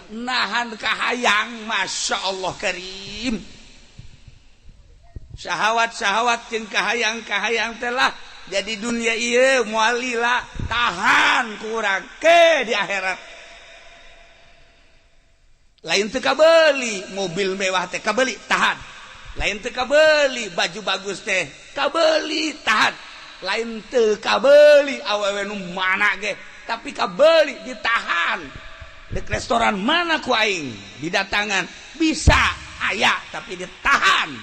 Nahan kahayang, Masya Allah karim. Syahwat-syahwat jeung kahayang-kahayang telah jadi dunia ieu moal lila, tahan kurang ke di akhirat. Lain teu kabeli mobil mewah teh, kabeli, tahan. Lain teu kabeli baju bagus teh, kabeli, tahan. Lain teu kabeli awewe nu mana ge, tapi kabeli, ditahan. Di restoran mana ku aing didatangan bisa aya, tapi ditahan.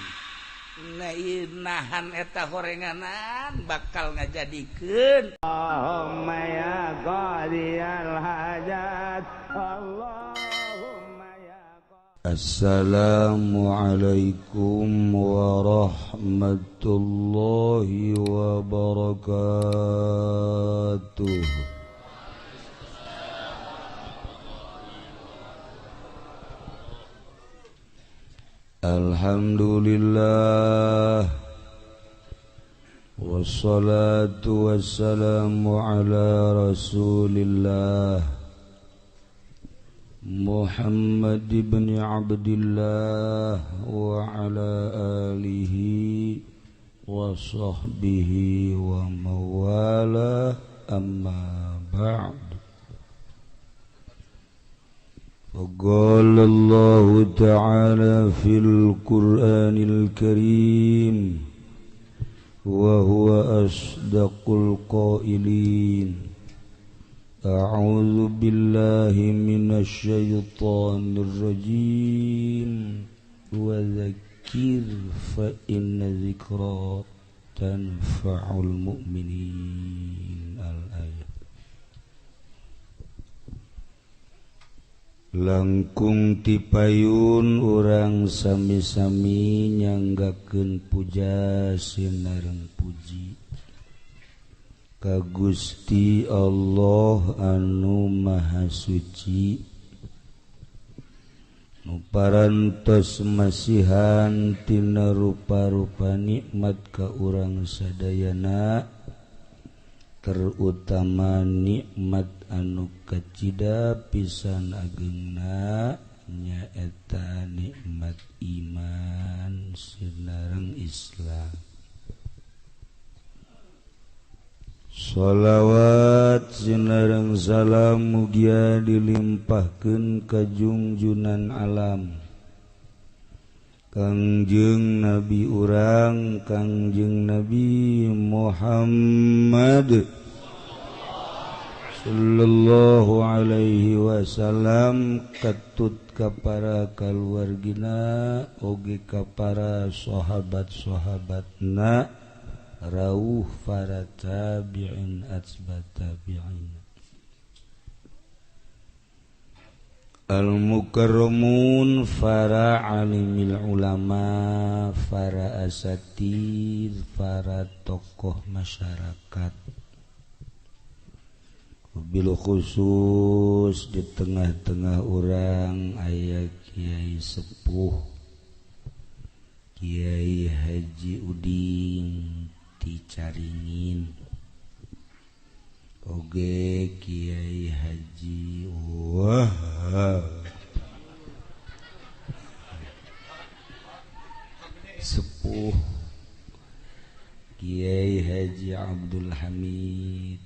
Nah, nahan eta horenganan bakal ngajadikeun. Allahumma ya qadiyal hajat, Allahumma ya. Assalamualaikum warahmatullahi wabarakatuh. Alhamdulillah, wassalatu wassalamu ala rasulillah Muhammad ibn Abdillah wa ala alihi wa sahbihi wa mawala, amma ba'd. وقال الله تعالى في القرآن الكريم وهو أصدق القائلين: أعوذ بالله من الشيطان الرجيم وذكر فإن ذكرى تنفع المؤمنين. الآية. Langkung tipayun urang sami-sami nyanggakeun puja sinareng puji ka Gusti Allah anu Maha Suci, nu parantos masihan tina rupa-rupa nikmat ka urang sadayana, terutama nikmat anu kacida pisan agengna nyaeta nikmat iman sinareng Islam. Sholawat sinareng salam mugia dilimpahkeun ka junjunan alam Kangjeng Nabi urang, Kangjeng Nabi Muhammad sallallahu alaihi wasallam, katut ka para kaluargina oge ka para sahabat-sahabatna, rauh para tabi'in atsba tabi'in. Al-mukarramun, para alimil ulama, para asatid, para tokoh masyarakat, bil khusus di tengah-tengah orang aya Kiai Sepuh, Kiai Haji Udin ti Caringin, oge Kiai Haji Wahab Sepuh, Kiai Haji Abdul Hamid,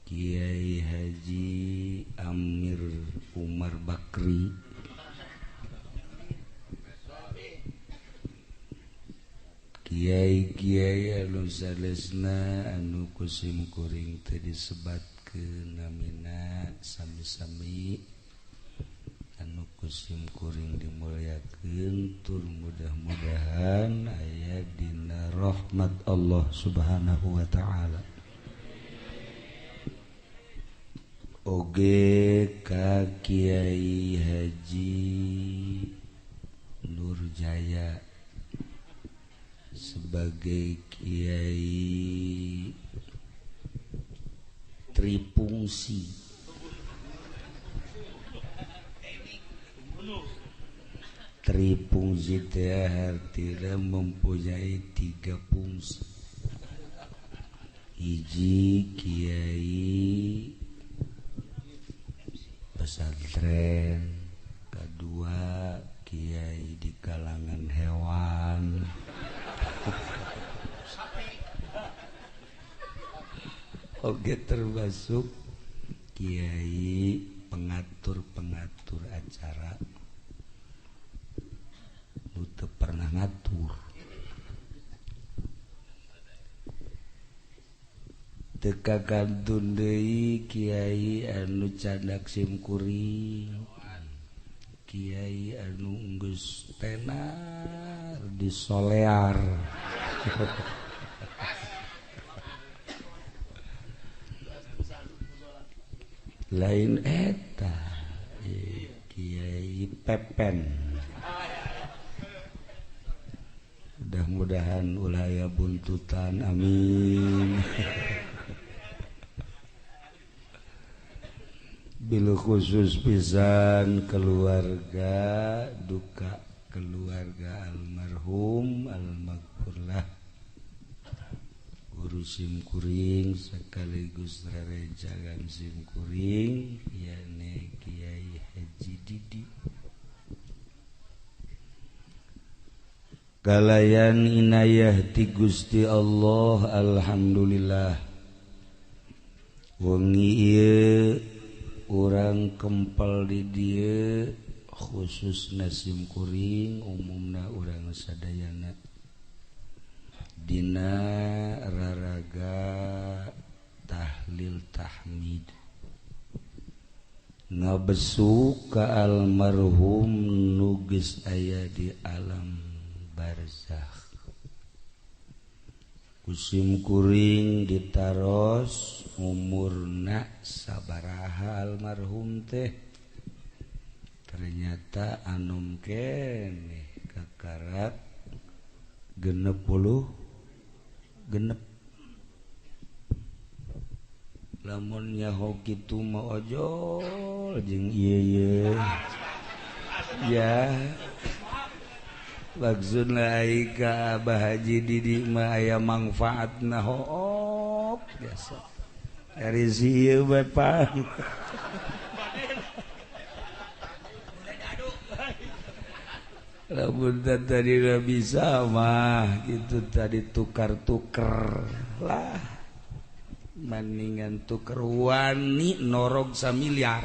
Kiai Haji Amir Umar Bakri, Kiai-kiai anu salesna anu kusim kuring teu disebatkeun namina, sami-sami anu kusim kuring dimuliakeun, tur mudah-mudahan aya dina rahmat Allah Subhanahu wa taala. Oge ka Kiai Haji Nurjaya sebagai kiai tripungsi, tripungsi teh artinya mempunyai tiga fungsi. Hiji kiai pesantren, pesantren, kedua kiai di kalangan hewan. Oke, termasuk kiai pengatur-pengatur acara nu teu pernah ngatur. Teu kakantun deui kiai anu candak simkuring, kiai anu geus tenar disolear. Lain eta Kiai Pepen. Mudah-mudahan ulah aya buntutan, amin. Bil khusus pisan keluarga duka keluarga almarhum almaghfurlah guru simkuring sekaligus rerencangan simkuring yakni Kiai Haji Didi. Kalayan inayah ti Gusti Allah, alhamdulillah wengi ieu urang kempel di dieu khususna simkuring umumna urang sadayana dina raraga tahlil tahmid ngabesuk ka almarhum nu geus aya di alam barzakh. Kusim kuring ditaros umurna sabaraha almarhum teh, ternyata anum keneh kakarak 66. Lamun nyaho kitu mah ojol jeung ieu ya. Maksudna ai ka Abah Haji Didi mah aya mangfaatna hoop biasa. Dari si ieu bae pang. Lamun tadi bisa mah gitu tadi tukar-tuker lah. Mendingan tuker wani norog samiliar.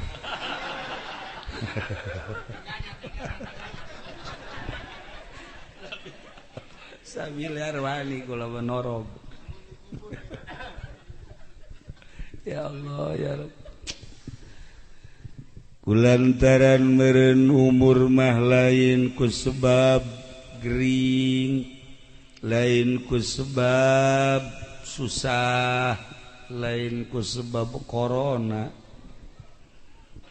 Samiliar wani kula norog. Ya Allah ya Rabb. Kulantaran meureun umur mah lain ku sebab gering, lain ku sebab susah, lain ku sebab corona,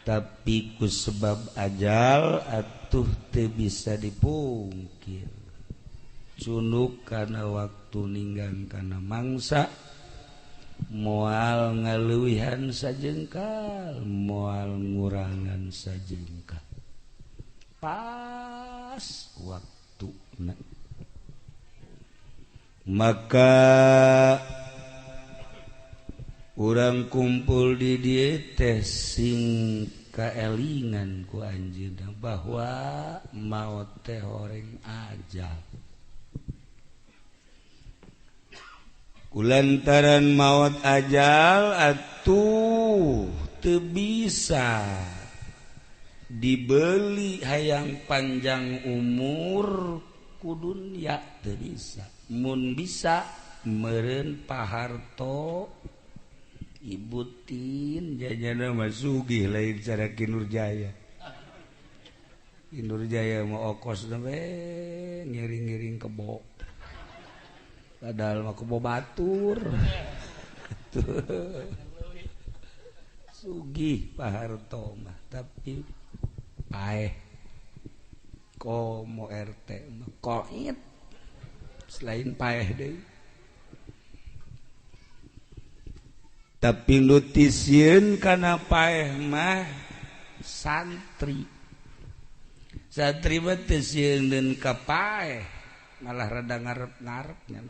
tapi ku sebab ajal atuh teu bisa dipungkir. Cunuk kana waktu ninggang kana mangsa, moal ngaleuwihan sajengkal, moal ngurangan sajengkal, pas waktuna. Maka urang kumpul di dieu teh sing kaelingan ku anjeunna bahwa maot teh horeng ajal. Kulantaran maot ajal atuh teu bisa dibeli hayang panjang umur ku dunya teu bisa. Mun bisa meureun Paharto Ibu Tin jajana mah sugih lain cara Ki Nurjaya. Ki Nurjaya mah okos we ngiring-ngiring kebo. Padahal mah kebo batur. Sugih Paharto mah tapi paeh. Komo RT mah koit. Selain paeh deui. Tapi nu tisieun kana paeh mah santri. Santri mah teu sieun ka paeh, malah rada ngarep-ngarep nya.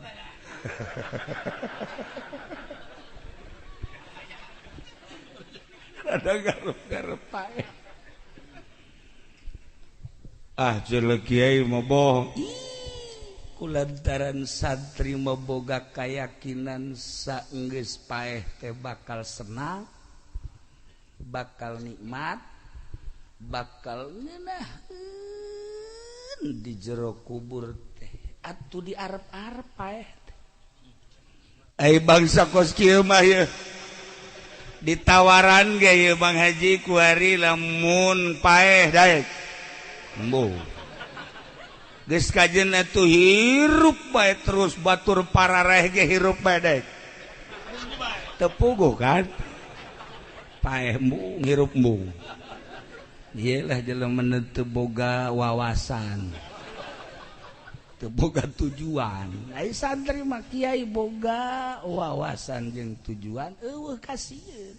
Rada ngarep-ngarep paeh. Ah jelek kiai mah bohong. Kulantaran santri mah boga kayakinan saenggeus paeh teh bakal senang, bakal nikmat, bakal ngeunaheun di jero kubur teh. Atuh di arep-arep paeh teh. Ai bangsa kos kieu mah yeuh. Ditawaran ge yeuh Bang Haji kuari lamun paeh daek. Embuh. Geus kajen atuh hirup bae terus batur parareh ge hirup bae daek. Teu puguh kan? Paeh embung hirup embung. Ieu lah jelema teu boga wawasan. Teu boga tujuan. Ai santri mah kiai boga wawasan jeung tujuan eueuh kasieun.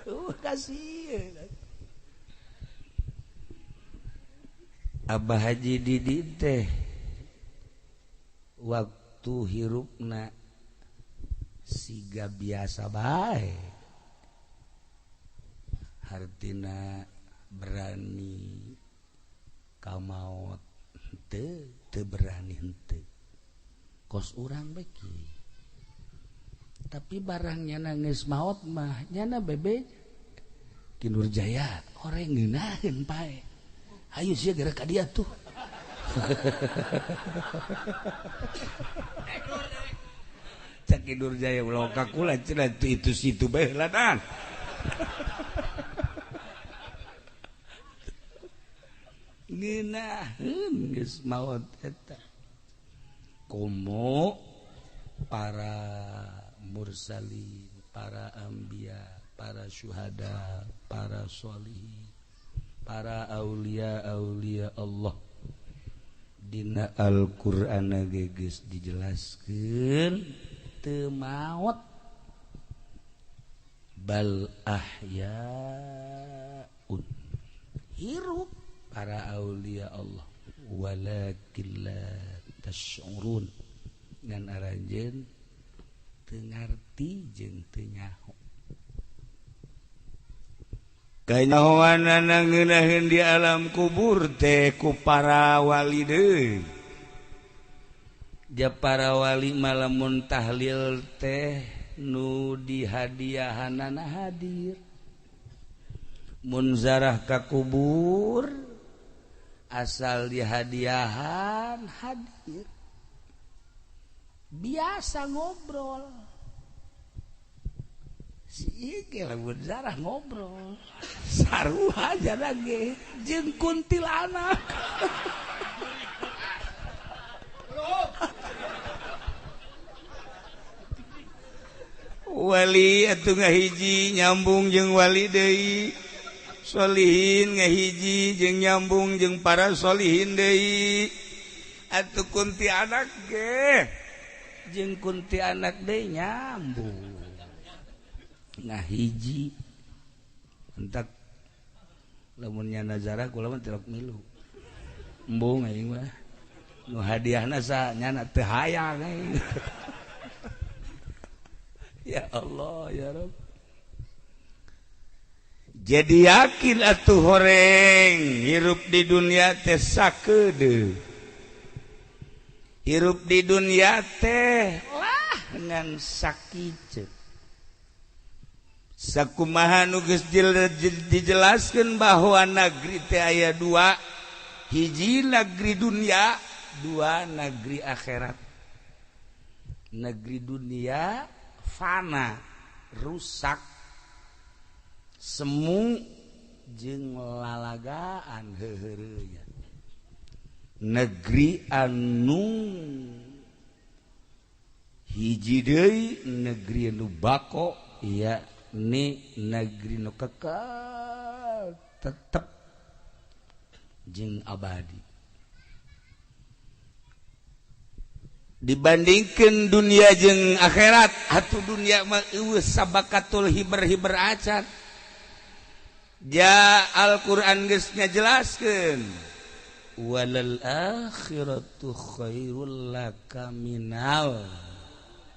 Eueuh kasieun. Abah Haji Didi teh waktu hirupna siga biasa bae. Hartina berani ka maot henteu, teu berani henteu. Kos urang beki. Tapi barang nyana geus maot mah nyana bebe Ki Nurjaya oreng ngeunaheun pae. Ayo sia geura ka dia tuh. Cak Ki Nurjaya ulah ka kula cenah itu situ bae heulanan. Ngeunaheun geus maot eta. Komo para mursalin, para anbiya, para syuhada, para sholihin, para aulia-aulia Allah. Dina Al-Qur'an ge geus dijelaskeun teu maot bal ahyaun, hirup para aulia Allah, walakin la tasy'urun, ngan aranjeun teu ngarti jeung teu nyaho. Kanyahoanana ngeunaheun di alam kubur teh ku para wali deui. Ja para wali malamun tahlil teh nu dihadiahanana hadir. Mun zarah ka kubur asal dihadiahan hadir. Biasa ngobrol. Si ieu lamun zarah ngobrol sarua aja ge jeung kuntilanak. Wali atuh ngahiji nyambung jeung wali deui, solihin ngahiji jeung nyambung jeung para solihin deui. Atuh kuntilanak ge jeung kuntilanak deui nyambung. Nah hiji entak lamun nyana zarah kula mah tilok milu embung aing mah nu hadiahna sa nyana teu hayang aing. Ya Allah ya Rabb. Jadi yakin atuh horeng hirup di dunia teh sakedeung, hirup di dunia teh lah ngan sakieu. Sakumaha nu geus dijelaskeun bahwa negeri teh aya dua, hiji negeri dunia, dua negeri akhirat. Negeri dunia fana, rusak, semu jeung lalagaan heuheureuyeuh. Negeri anu hiji deui negeri anu bako ya ni negeri nu kekal tetep jeung abadi. Dibandingkan dunia jeung akhirat, atuh dunia mah eueuh sabakatul hiber-hiber acan. Ja Al-Qur'an geus ngajelaskeun walal akhiratu khairul laka minal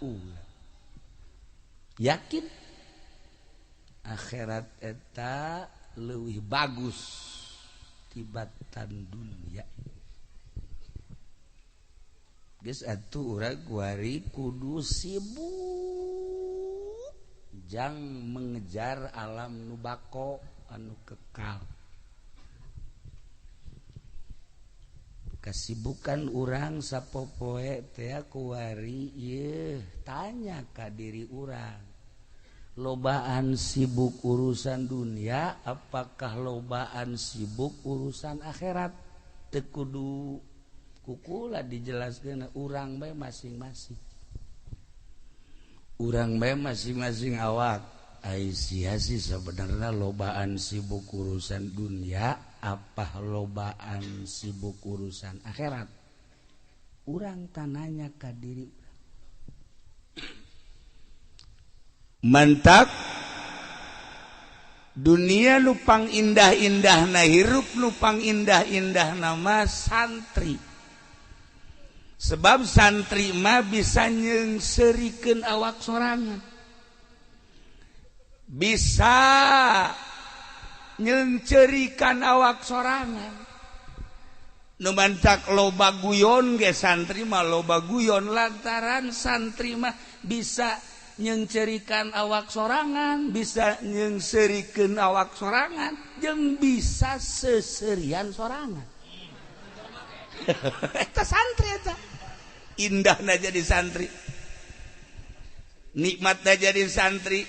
ula. Yakin akhirat eta leuwih bagus Tibatan dunia. Geus atuh urang kuari kudu sibuk jang mengejar alam nu bako anu kekal. Kesibukan urang sapopoe teh kuari ieu tanya ka diri urang. Lobaan sibuk urusan dunia apakah lobaan sibuk urusan akhirat? Teu kudu kukula dijelaskeun urang bae masing-masing. Urang bae masing-masing awak. Ai sia sih sebenarnya lobaan sibuk urusan dunia apa lobaan sibuk urusan akhirat? Urang tananya ka diri urang. Mantak dunia lupang indah-indah na hirup lupang indah-indah nama santri. Sebab santri mah bisa nyeungseurikeun awak sorangan. Bisa nyeungceurikan awak sorangan. Nu mantak loba guyon ge santri mah loba guyon lantaran santri mah bisa nyeungceurikan awak sorangan, bisa nyeungseurikeun awak sorangan, jeung bisa seserian sorangan. Eta santri eta. Indahna jadi santri. Nikmatna jadi santri.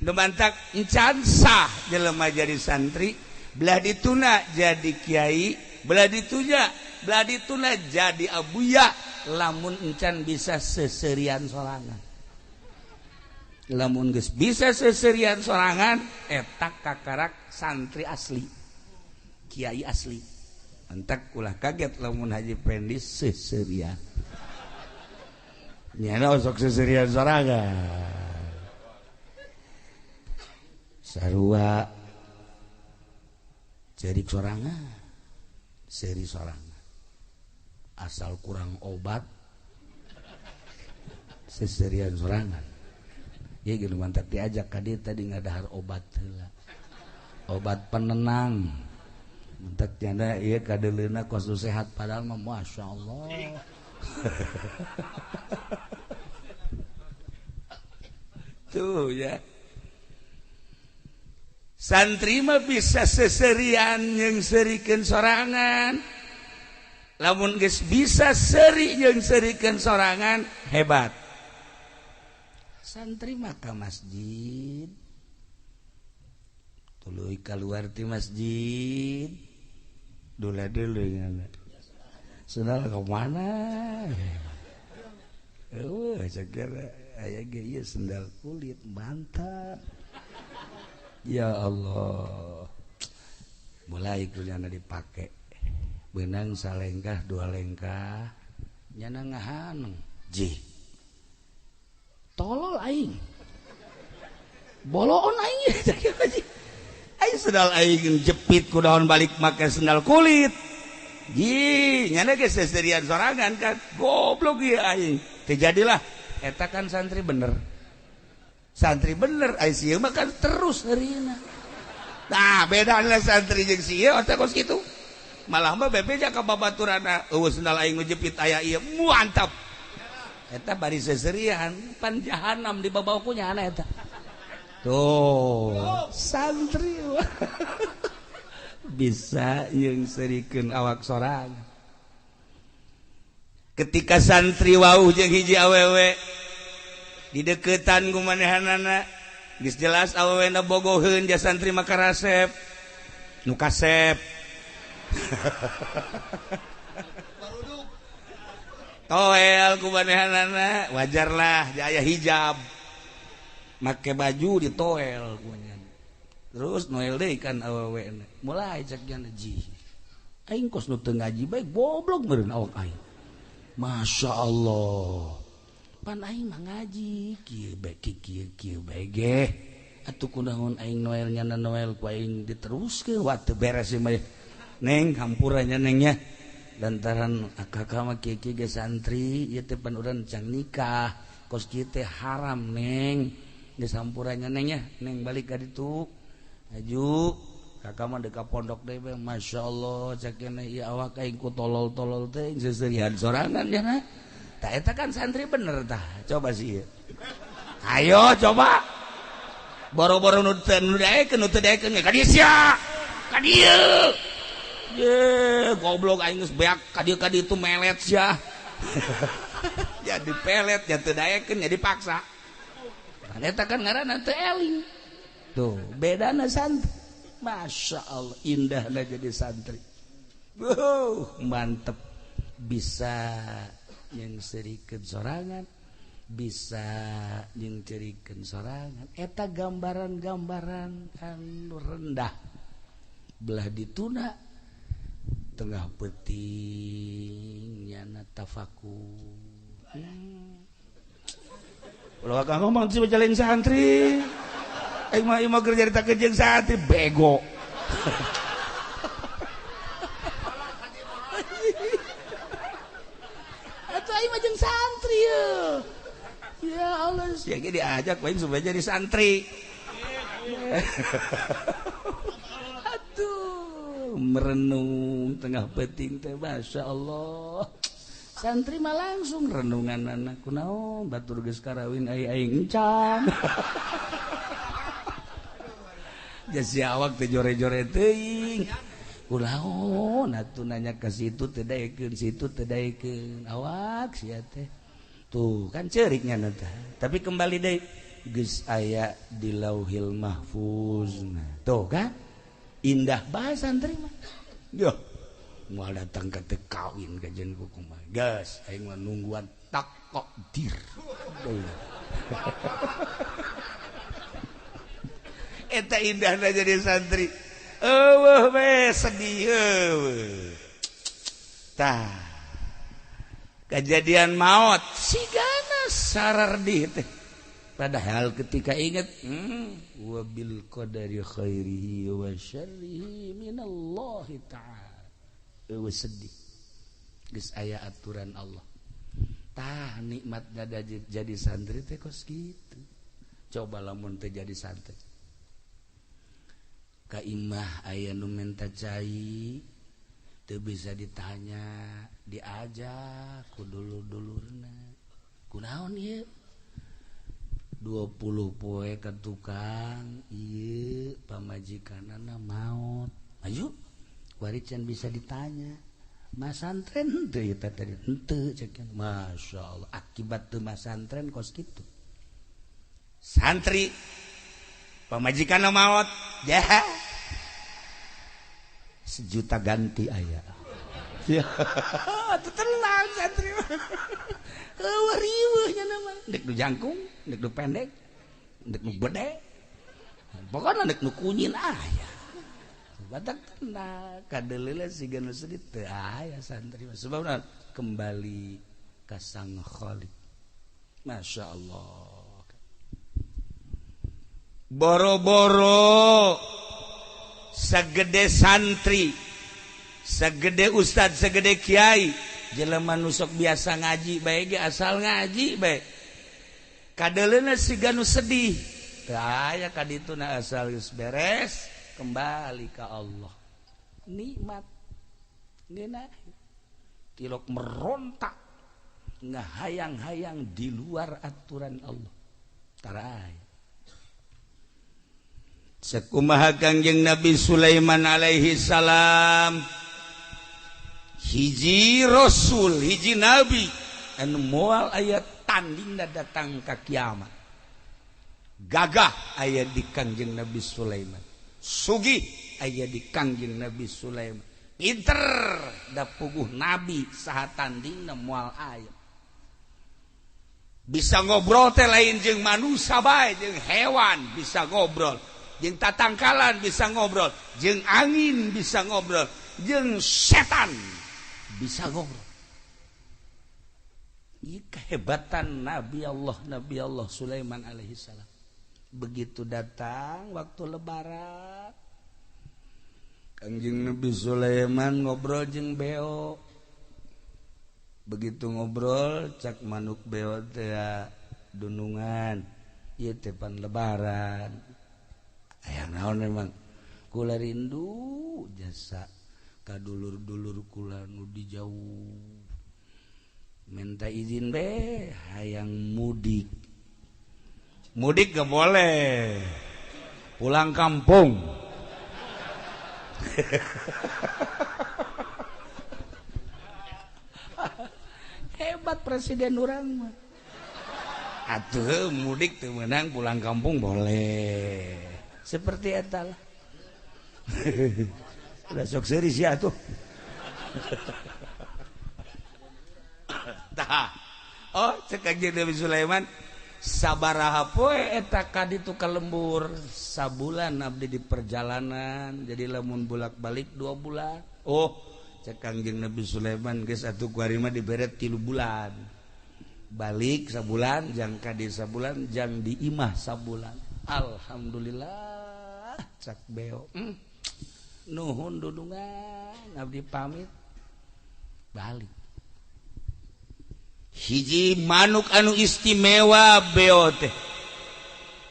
Nu mantak encan sah jelema jadi santri, belah dituna jadi kiai, belah dituna jadi abuya lamun encan bisa seserian sorangan. Lamun geus bisa seserian sorangan eta kakarak santri asli, kiai asli. Entak ulah kaget lamun Haji Pendi seserian. Nyana osok seserian sorangan. Sarua cerik sorangan, seri sorangan. Asal kurang obat seserian sorangan. Ya gitu mantap diajak ka dieu tadi ngadahar obat heula. Obat penenang. Mentak janda ieu kadeuleuna kos sehat padahal mah masyaallah. Tuh ya. Santri mah bisa seserian nyeungseurikeun sorangan. Lamun geus bisa seri nyeungseurikeun sorangan hebat. Santri mah ka masjid. Tuluy kaluar ti masjid. Dula deuleu ngana. Sendal ka mana? Eueuh cakera aya ge ieu sendal kulit mantap. Ya Allah. Mulai kunyana dipake. Benang salengkah dua lengkah nyana ngahaneng. Jih. Tolol aing. Boloon aing. Aing sendal aing jepit ku daun balik make sendal kulit. Jih, nyana ge seserian sorangan kan. Goblok ieu aing. Teu jadilah eta kan santri bener. Santri bener ai sieu mah kan terus heurina. Nah, bedana santri jeung sieu otak kos kitu. Malah mah bebeja ka babaturana eueuh sendal aing nu jepit aya ieu mantap. Eta bari seserian pan jahanam di babau ku nyana eta. Tuh, santri bisa nyeungseurikeun awak sorangan. Ketika santri wauh jeung hiji awewe dideketan ku manehanana geus jelas awewena bogoheun ja santri mah karasep nu kasep. Toel ku manehanana wajarlah aya hijab make baju ditoel ku nya. Terus noel deui kan awewena mulai cek nya ji aing kos nu teu ngaji bae goblok meureun awak aing. Masya Allah pan aing mah ngaji kieu bae kieu kieu bae ge atuh kunaon aing noel nyana noel ku aing diteruskeun wa teu beres ieu mah neng hampura nya neng nya lantaran akak mah kieu kieu ge santri ieu teh pan urang can nikah kos kieu teh haram neng geus hampura nya neng nya neng balik ka ditu aju Kakak mah deka pondok deui we, masyaallah cek keneh ieu awak aing ku tolol-tolol teh seuserian sorangan ya na. Tah eta kan santri bener tah. Coba sih ieu. Ayo coba. Boro-boro nu teu nu daekeun nu teu daekeun ka dieu sia. Ka dieu. Ye, goblok aing geus beak ka dieu ka ditu melet sia. Jadi pelet ya teu daekeun jadi paksa. Nah, eta kan ngaranna teu eling. Tuh, bedana santri. Masya Allah, indahna jadi santri. Wow, mantep. Bisa nyengserikeun sorangan, bisa nyengcerikeun sorangan. Eta gambaran-gambaran anu rendah. Belah dituna tengah peuting nyana tafakur. Ulah kang ngomong sih jalan santri. Aing mah ieu mah keur nyaritakeun jeung santri bego. Atuh aing mah jeung santri ye. Ya Allah, sia ge diajak aing supaya jadi santri. Aduh, merenung tengah peuting teh Masya Allah. Santri mah langsung renungan anak kunaon batur geus karawin ai aing encang. Jasi awak teh jore-jore teuing. Kunaon atuh nanya ka situ teu daekeun, situ teu daekeun. Awak sia teh. Tuh kan ceuriknya teh. Tapi kembali deui geus aya di Lauhil Mahfuz. Nah, tuh kan indah bae santri mah. Yo, moal datang ka teu kawin ka jeung kumaha. Geus aing mah nungguan takdir. Eta indahna jadi santri. Eueuh we sedih eueuh. Tah. Kejadian maut sigana sarardih teh. Padahal ketika ingat wa bil qadari khairihi wa syarrihi minallahi ta'ala. Eueuh sedih. Geus aya aturan Allah. Tah nikmatna jadi santri teh kos kitu. Coba lamun teh jadi santri. Ka imah aya nu menta cai teu bisa ditanya, diajak ku dulur-dulurna. Kunaon ieu? 20 poe ka tukang ieu pamajikanana maot. Ayo kuari can bisa ditanya. Masantren henteu ieu teh tadi henteu cek. Masyaallah akibat teu masantren kos kitu. Santri pamajikanna maot, ya. Sejuta ganti aya. Ya, tenang santri mah. Eueuh riweuh nya mah. Dek nu jangkung, dek nu pendek, dek nu gede. Pokona dek nu kunyin aya. Batak tenang, kadeuleula siga nu sedih teu aya santri mah. Sebabna kembali ka Sang Khalik. Masya Allah. Boro-boro segede santri, segede ustad, segede kiai, jelema nu sok biasa ngaji bae ge asal ngaji bae. Kadeuleuna siga nu sedih. Teu aya ka dituna asal geus beres kembali ka Allah. Nikmat. Ngeunah. Tilok merontak ngahayang-hayang di luar aturan Allah. Tara aya. Sekumaha Kangjeng Nabi Sulaiman alaihi salam, hiji rasul, hiji nabi anu moal aya tandingna datang ka kiamat. Gagah aya di Kangjeng Nabi Sulaiman, sugih aya di Kangjeng Nabi Sulaiman, pinter da puguh nabi saha tandingna moal aya. Bisa ngobrol teh lain jeung manusia bae, jeung hewan bisa ngobrol, jeung tatangkalan bisa ngobrol, jeung angin bisa ngobrol, jeung setan bisa ngobrol. Ini kehebatan Nabi Allah Sulaiman alaihi salam. Begitu datang waktu lebaran, Kangjeng Nabi Sulaiman ngobrol jeung beo. Begitu ngobrol cak manuk beo teh dunungan, ieu teh pan lebaran. Aya naon emang Kula rindu jasa ka dulur-dulur kula nu di jauh. Minta izin be hayang mudik. Mudik gak boleh. Pulang kampung. Hebat presiden urang mah. Atuh mudik teu meunang pulang kampung boleh. Seperti eta lah. Udah sok serius ya tuh. Tah. Oh, cek Kanjeng Nabi Sulaiman sabaraha poe eta ka ditu ka lembur, sabulan abdi di perjalanan, jadi lamun bolak-balik 2 bulan. Oh, cek Kanjeng Nabi Sulaiman geus atuh kuari mah dibere 3 bulan. Balik sabulan, jang ka di sabulan, jang di imah sabulan. Alhamdulillah cak beo. Nuhun dudungan abdi pamit balik. Hiji manuk anu istimewa beo teh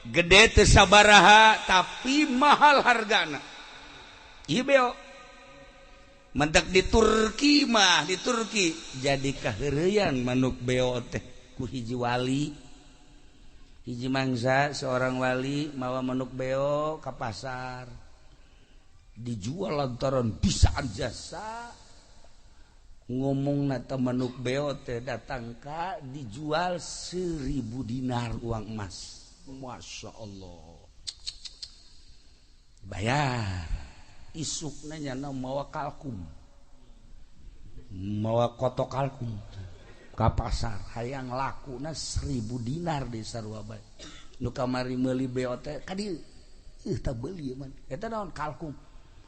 gede teh sabaraha tapi mahal hargana. Ieu beo mentak di Turki mah, di Turki jadi kaheureuyan manuk beo teh ku hiji wali. Hiji mangsa seorang wali mawa manuk beo ka pasar, dijual lantaran bisaan jasa. Ngomong nata manuk beo teh datang ka dijual 1000 dinar uang emas. Masya Allah. Bayar. Isukna nyana mawa kalkum, mawa kotok kalkum ka pasar. Hayang lakuna 1000 dinar di sarua bae. Nu kamari meuli beo teh ka dieu. Tah beuli man. Eta naon kalkum?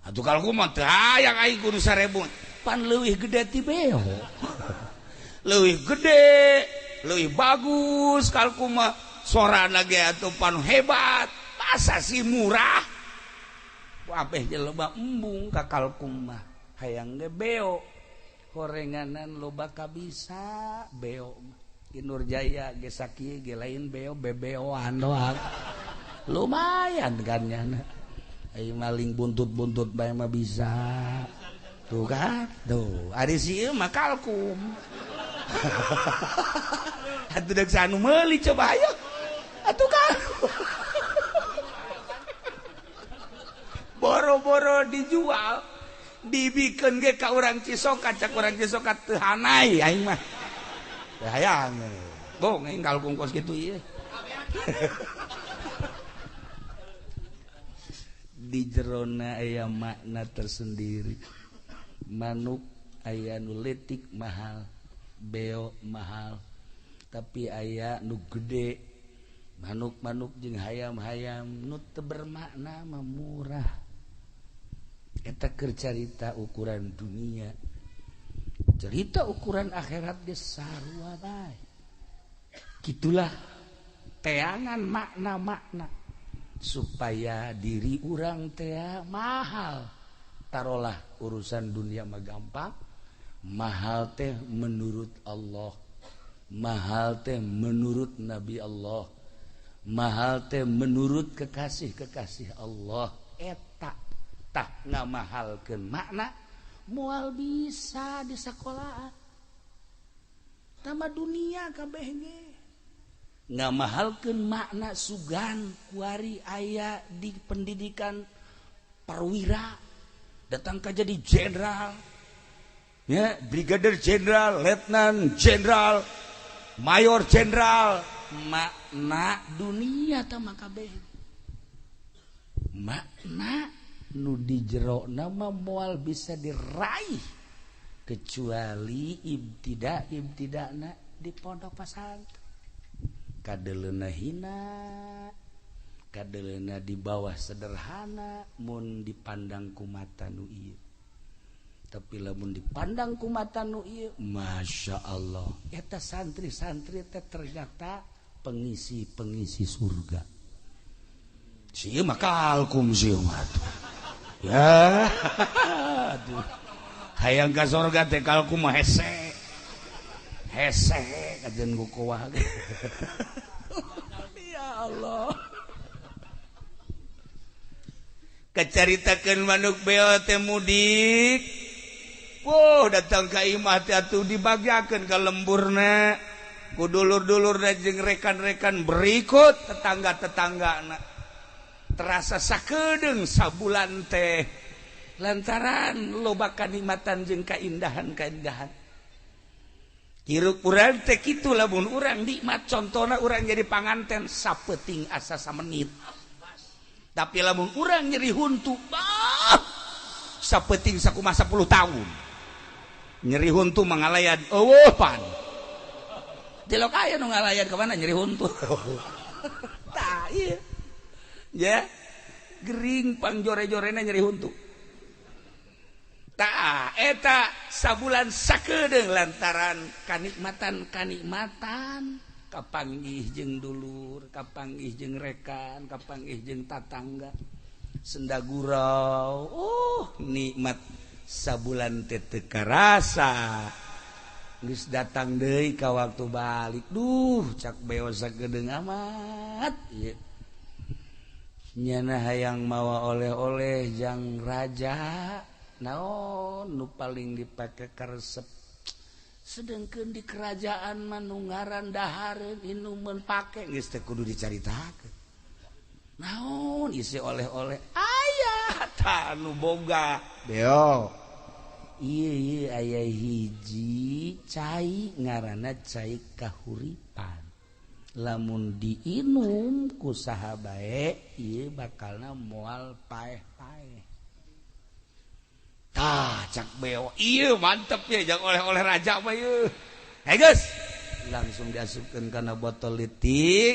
Atuh kalkum mah teu hayang aing kudu 1000. Pan leuwih gede ti beo. Leuwih gede, leuwih bagus kalkum mah. Sorana ge atuh pan hebat. Masa sih murah? Kabeh loba embung ka kalkum mah. Hayang ge beo. Horenganan loba kabisa beo mah. Ki Nurjaya ge sakieu ge lain beo bebeoan doang. Lumayan kan nyana. Ayo maling buntut-buntut bae mah bisa. Tuh kan? Tuh, ari si ieu mah kalkum. Atuh deuk anu meuli coba ayo. Atuh kalkum. Boro-boro dijual, dibikeun ge ka urang Cisoka, cak urang Cisoka teu hanai aing mah. Teu hayang. Bong aing kalkum kos kitu ieu. Di jerona aya makna tersendiri. Manuk aya nu letik mahal, beo mahal, tapi aya nu gede. Manuk-manuk jeung hayam-hayam nu teu bermakna mah murah. Eta keur carita ukuran dunia. Cerita ukuran akhirat ge sarua bae. Kitulah teangan makna-makna supaya diri urang teh mahal. Tarolah urusan dunia mah gampang, mahal teh menurut Allah, mahal teh menurut Nabi Allah, mahal teh menurut kekasih-kekasih Allah. Eta tah ngamahalkeun makna moal bisa di sekolahan. Tama dunia kabeh ge ngamahalkeun makna sugan kuari aya di pendidikan perwira datang ka jadi jenderal ya, brigadir jenderal, letnan jenderal, mayor jenderal. Makna dunia tama kabeh makna nu di jero nama moal bisa diraih kecuali ibtida ibtidana di pondok pesantren. Kadeleuna hina, kadeleuna di bawah sederhana mun dipandang ku mata nu ieu. Tapi lamun dipandang ku mata nu ieu, Masya Allah, eta santri-santri teh ternyata pengisi-pengisi surga. Sieu mah kalkum sieu mah tuh. Ya, aduh. Hayang ka surga teh kalkum mah hese. Hese kajen gukowah. Ya Allah. Kacaritakeun manuk beo teh mudik. Wah, datang ka imah teh atuh dibagiakeun ka lemburna. Ku dulur-dulurna jeung rekan-rekan berikut tetangga-tetanggana. Terasa sakedeung sabulan teh lantaran loba kanikmatan jeung kaindahan-kaindahan. Hirup urang teh kitu lamun urang nikmat, contona urang jadi panganten sapeuting asa samenit. Tapi lamun urang nyeri huntu, bah, sapeuting sakumaha 10 tahun. Nyeri huntu mangalayan eueuh pan. Tilok aya nu ngalayan ka mana nyeri huntu. Tah ieu. Ya. Gering pangjore-jorena nyeri huntu. Tah eta sabulan sakedeung lantaran kanikmatan-kanikmatan. Kapanggih jeung dulur, kapanggih jeung rekan, kapanggih jeung tatangga. Senda gurau, nikmat sabulan teh teu karasa. Geus datang deui ka waktu balik. Duh, cak beo sakedeung amat ieu. Nyana hayang mawa oleh-oleh jang raja, naon nu paling dipake karesep. Sedangkan di kerajaan manungaran dahareun inuman pake geus teh kudu dicaritakeun. Naon isi oleh-oleh aya tah nu boga beo. Ieu ieu aya hiji cai ngaranna cai kahuripan. Lamun diinum ku saha bae ieu bakalna moal paeh-paeh. Tah cak beo, iya mantep ya jangan oleh-oleh raja mah ieu. Hey guys, langsung diasupkeun kana botol leutik,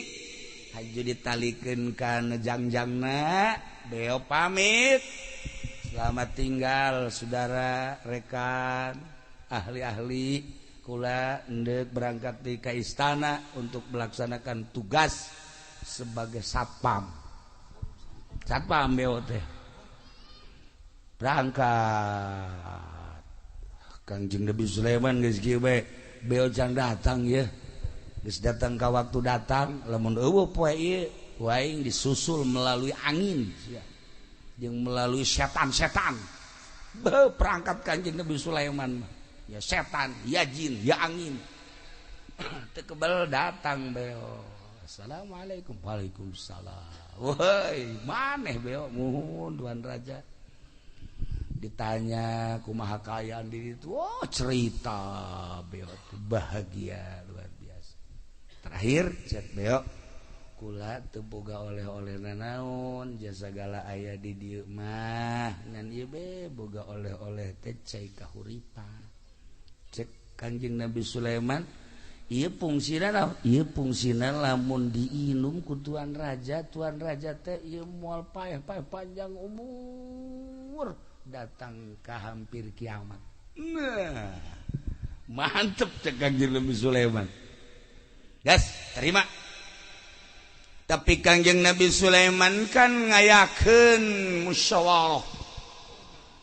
haju ditalikeun kana jangjangna, beo pamit. Selamat tinggal saudara, rekan, ahli-ahli, kula endek berangkat di ka istana untuk melaksanakan tugas sebagai satpam. Satpam beo teh. Berangkat Kangjeng Nabi Sulaiman geus kieu bae beo can datang ya, geus datang ka waktu datang lamun eueuh poe ieu waing disusul melalui angin sia jeung melalui setan-setan. Beuh perangkat Kangjeng Nabi Sulaiman mah ya setan ya jin ya angin. Teu kebel datang beo. Assalamualaikum. Waalaikumsalam. Woi maneh beo muhun tuan raja. Ditanya kumaha kaayaan di ditu, oh cerita beo bahagia luar biasa. Terakhir cek beo kula teu boga oleh-oleh nanaon jasa segala aya di dieu mah ngan ieu be boga oleh-oleh teh cai kahuripan. Cek Kanjeng Nabi Sulaiman ieu fungsina naon? Ieu fungsina lamun diinum ku tuan raja teh ieu moal paeh-paeh panjang umur datang ke hampir kiamat. Nah, mantep cek Kangjeng Nabi Sulaiman. Gas, terima. Tapi Kangjeng Nabi Sulaiman kan ngayakeun musyawarah.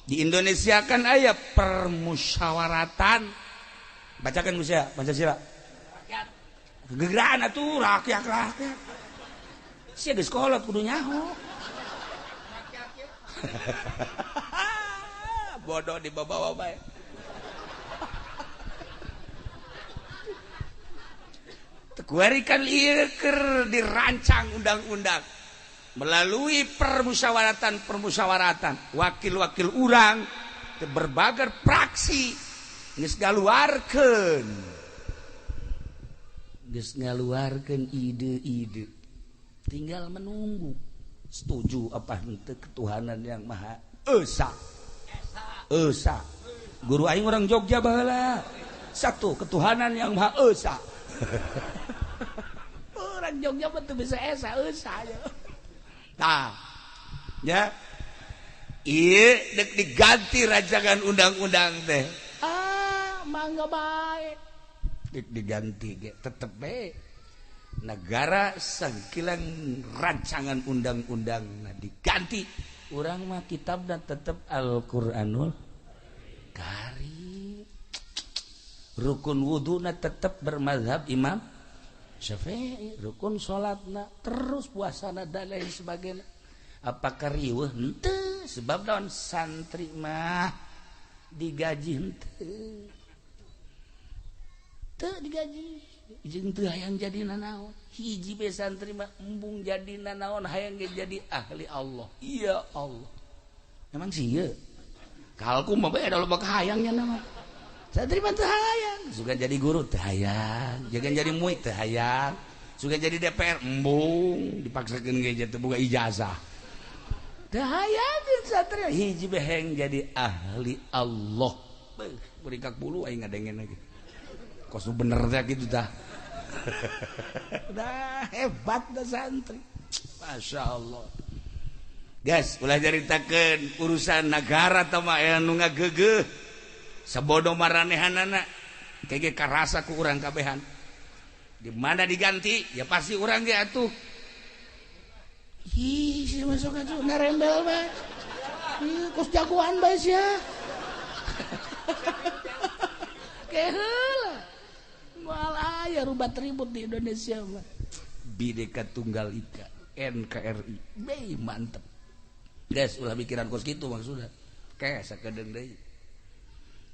Di Indonesia kan aya permusyawaratan. Bacakan Gus ya, Pancasila. Rakyat. Gegeraan atuh rakyat. Sia geus kolot kudu nyaho. Bodoh dibawa-bawa bae. Kuari kan ieu keur dirancang undang-undang melalui permusyawaratan-permusyawaratan wakil-wakil urang berbagai praksi geus ngaluarkeun ide-ide, tinggal menunggu setuju apa henteu ketuhanan yang Maha Esa. Esa. Guru aing orang Jogja baheula. Satu ketuhanan yang Maha Esa. Orang Jogja mah teu bisa esa esa. Tah. Ya. Ieu deuk diganti rancangan undang-undang teh. Ah, mangga bae. Deuk diganti ge tetep bae. Negara sangkilang rancangan undang-undang nah diganti. Urang mah kitab dan tetep Al-Qur'anul Karim. Rukun wuduna tetep bermazhab Imam Syafi'i, rukun salatna terus puasana dan lain sebagainya. Apakah riweuh? Henteu. Sebab daun santri mah digaji henteu. Teu digaji. Jeung teu hayang jadi nanaon. Hiji be santri mah embung jadi nanaon hayang ge jadi ahli Allah. Ya Allah. Emang sih ieu. Kalku mah beda loba kahayangnya nama. Santri mah teu hayang, suka jadi guru teu hayang, jangan jadi muid teu hayang, suka jadi DPR embung dipaksakeun ge teu boga ijazah. Teu hayang santri hiji beheng jadi ahli Allah. Beuh, berikak bulu aing ngadengen lagi. Kos bener teh kitu tah. Dah hebat dah santri. Masya Allah. Guys, ulah caritakeun urusan negara tah mah aya nu ngageugeuh. Sabodo maranehanana kege karasa ku urang kabehan. Di mana diganti ya pasti urang ge atuh. Ih, si masuk atuh narembel bae. Ih, kos jagoan bae sia. Keheula. Moal aya rubat ribut di Indonesia mah. Bhinneka Tunggal Ika, NKRI. Beuh mantep. Guys, ulah mikiran kos kitu maksudna. Ke sakedeung deui.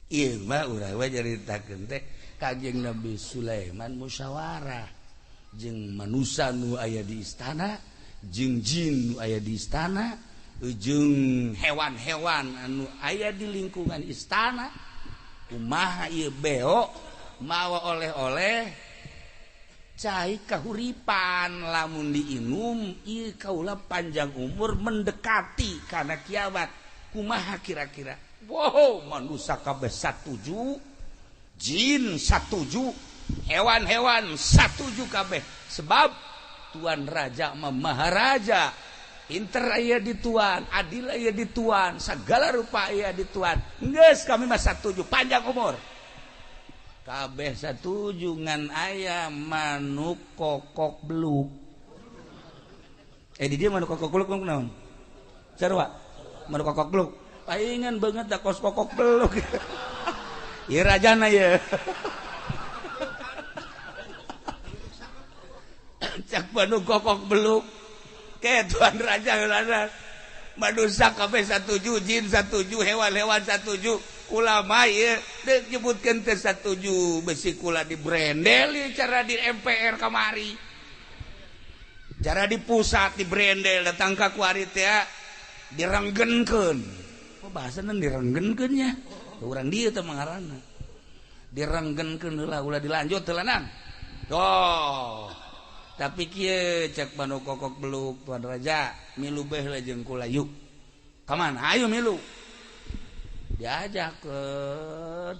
Ieu mah urang we nyaritakeun teh Kanjeng Nabi Sulaiman musyawarah jeung manusa nu aya di istana, jeung jin nu aya di istana, jeung hewan-hewan anu aya di lingkungan istana. Kumaha ieu beo mawa oleh-oleh cai kahuripan lamun diinum ieu kaula panjang umur mendekati kana kiamat. Kumaha kira-kira? Wow, manusia kabeh satuju, jin satuju, hewan-hewan satuju kabeh. Sebab tuan raja mah maharaja, pinter aya di tuan, adil aya di tuan, segala rupa aya di tuan. Geus kami mah satuju panjang umur. Kabeh satuju ngan aya manuk kokok beluk. Di dia manuk kokok beluk naon? Sarua? Manuk kokok beluk. Palingan banget dah kos kokok beluk. Ieu rajana ye. Cak manuk kokok beluk. Ke tuan raja heulana. Manusia kabeh satuju, jin satuju, hewan-hewan satuju, ulama ieu deuk nyebutkeun teh satuju, besi kula di brendel ieu cara di MPR kamari. Cara di pusat di brendel datang ka kuari teh direnggenkeun. Oh bahasana direnggenkeun nya. Urang dieu teh mangaranna. Direnggenkeun heula ulah dilanjut heula nang. Oh. Tapi kieu cek manuk kokok beluk tuan raja milu beh lah jeung kula yuk. Ka mana? Ayo milu. Diajak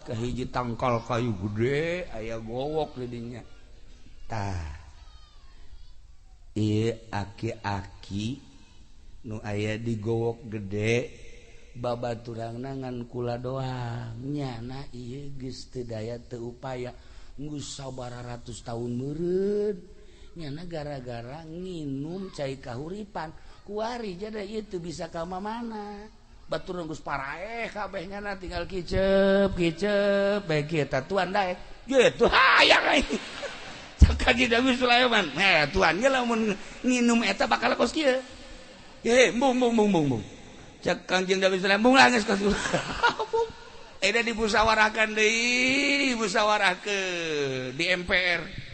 ke hiji tangkal kayu gede aya gowok di dinya. Tah. Ieu aki-aki nu aya di gowok gede babaturangna ngan kula doang. Nyana ieu geus teu daya teu upaya geus sabaraha ratus tahun meureun. Nyana gara-gara nginum cai kahuripan kuari jadi ieu teu bisa ka mana. Batur geus paraeh kabeh nyana tinggal kicep kicep bae kieu tah tuan daek gitu hayang aing. Cak Kanjeng Nabi Sulaiman heh tuan ge lamun nginum eta bakal kos kieu. Ye bung bung bung bung bung. Cak Kanjeng Nabi Sulaiman bung lah geus kos. Eta dimusyawarahkan deui, dimusyawarahkeun di MPR.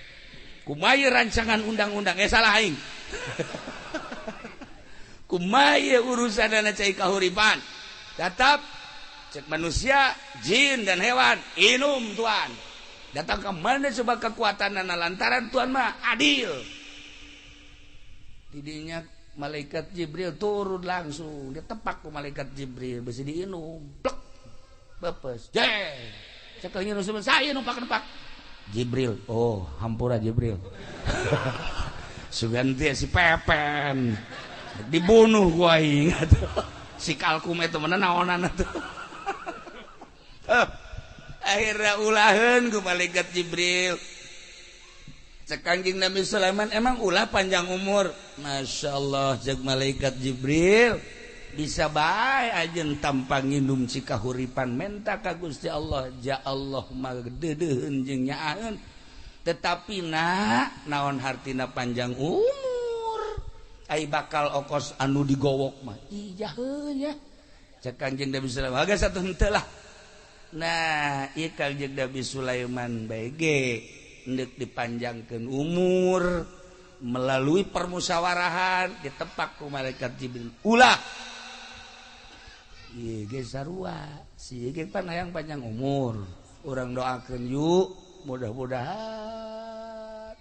Kumaha rancangan undang-undang salah aing. Kumaha urusanana cai kahuripan. Tetap cek manusia, jin dan hewan inum tuan. Datang ke mana sebab kekuatanana lantaran tuan mah adil. Tidinya malaikat Jibril turun langsung, dia tepak ku malaikat Jibril besi diinum. Plek. Bepes. Jeh. Cek nginum saya numpak-numpak. Jibril, oh hampura Jibril. Sugan teh si Pepen dibunuh gua ingat. Si kalkum eta mah naonan atuh. Akhirnya ulaheun ku malaikat Jibril. Cek Kanjeng Nabi Sulaiman emang ulah panjang umur. Masya Allah cek malaikat Jibril. Bisa bae ajeun tanpa nginum cikahuripan menta ka Gusti Allah ja Allah mah deudeuheun jeung nyaaheun. Tetapi nak naon hartina panjang umur. Ai bakal okos anu digowok mah ih jaheun ya. Cek Kanjeng Nabi Sulaiman geus atuh henteu lah. Nah, ieu Kanjeng Nabi Sulaiman bae ge endek dipanjangkeun umur melalui permusyawarahan ditepak ku malaikat Jibril. Ulah. Ieu ge sarua, si ieu ge pan hayang panjang umur. Urang doakeun yuk, mudah-mudahan.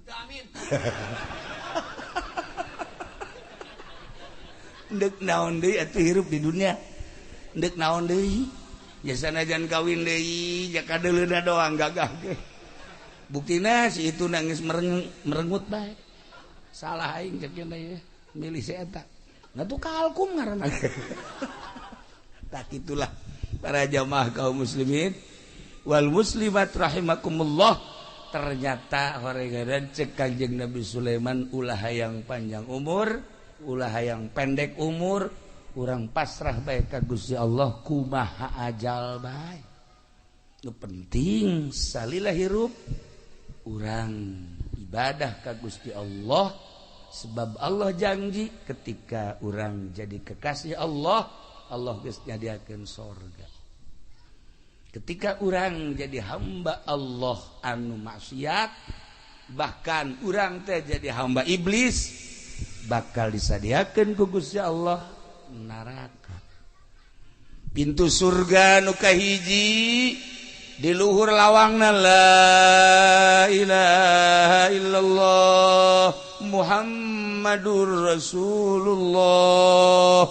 Amin. Ndek naon deui atuh hirup di dunia. Ndek naon deui? Ya sanajan kawin deui, ja kadeuleuna doang gagah ge. Buktina si itu nangis merengut bae. Salah aing cek cenah milih si eta. Nah tuh kalkum ngaranna. Tak itulah para jamaah kaum muslimin wal muslimat rahimakumullah. Ternyata horegaran cek Kanjeng Nabi Sulaiman ulah hayang panjang umur, ulah hayang pendek umur, urang pasrah bae ka Gusti Allah kumaha ajal bae. Nu penting salila hirup urang ibadah ka Gusti Allah, sebab Allah janji ketika urang jadi kekasih Allah, Allah geus nyadiakeun sorga. Ketika urang jadi hamba Allah anu maksiat, bahkan urang teh jadi hamba iblis, bakal disadiakeun ku Gusti Allah neraka. Pintu surga nu kahiji di luhur lawangna la ilaha illallah Muhammadur Rasulullah.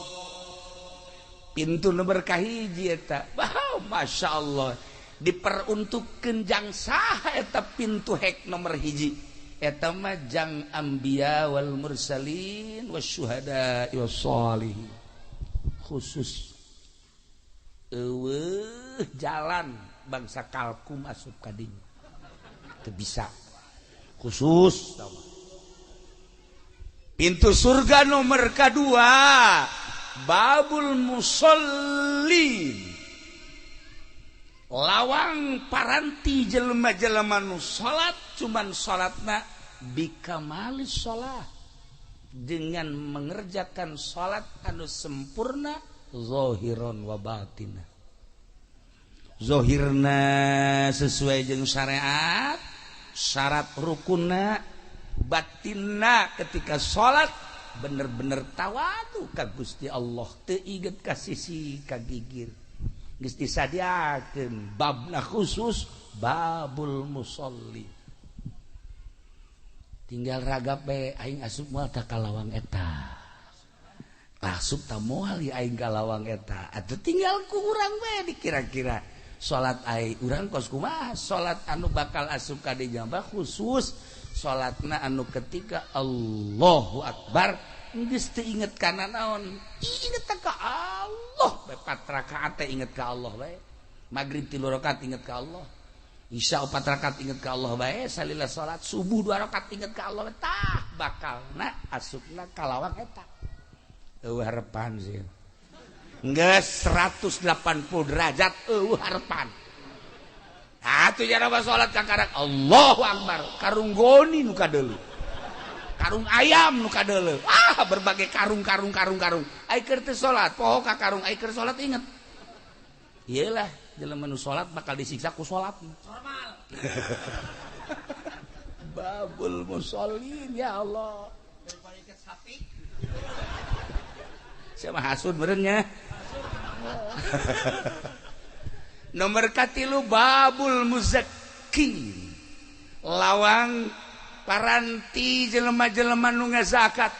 Pintu nomor kahiji eta, wow, Masya Allah, diperuntukkan jang saha eta pintu hek nomor hiji eta mah jang anbiya wal mursalin wasyuhada wassalihin, khusus eueuh jalan bangsa kalkum asup ka dinya teu bisa, khusus pintu surga nomor kedua babul musallin, lawang paranti jelema-jelema nu salat, cuman salatna bikamalis salat, dengan mengerjakan salat anu sempurna zahiron wa batina. Zahirna sesuai jeung syariat, syarat rukunna, batinna ketika salat bener-bener tawadu ka Gusti Allah, teu inget ka sisi ka gigir. Geus disadiakeun babna khusus babul musolli. Tinggal ragap bae aing asup moal ta ka lawang eta. Asup ta moal ieu aing ka lawang eta. Atuh tinggal ku urang bae dikira-kira. Salat aing urang kos kumaha? Salat anu bakal asup ka dinya mah khusus salatna anu ketika Allahu Akbar geus teu inget kana naon, inget ka Allah bae, 4 rakaat teh inget ka Allah bae, magrib 3 rakaat inget ka Allah, isya 4 rakaat inget ka Allah bae, salila salat subuh 2 rakaat inget ka Allah bae, tah bakalna asupna ka lawang eta. Eueuh harepan sih geus 180 derajat eueuh harepan. Atuh jaraba salat kakarak Allahu Akbar, karung goni nu kadeuleu, karung ayam nu kadeuleu, ah berbagai karung karung karung karung. Ai keur teu salat poho ka karung, ai keur salat inget. Iyalah jelema nu salat bakal disiksa ku salat. Normal. Babul musallin ya Allah. Siapa hasud meureun nya. Nomor katilu babul muzakkin, lawang paranti jelema-jelema nu ngazakat,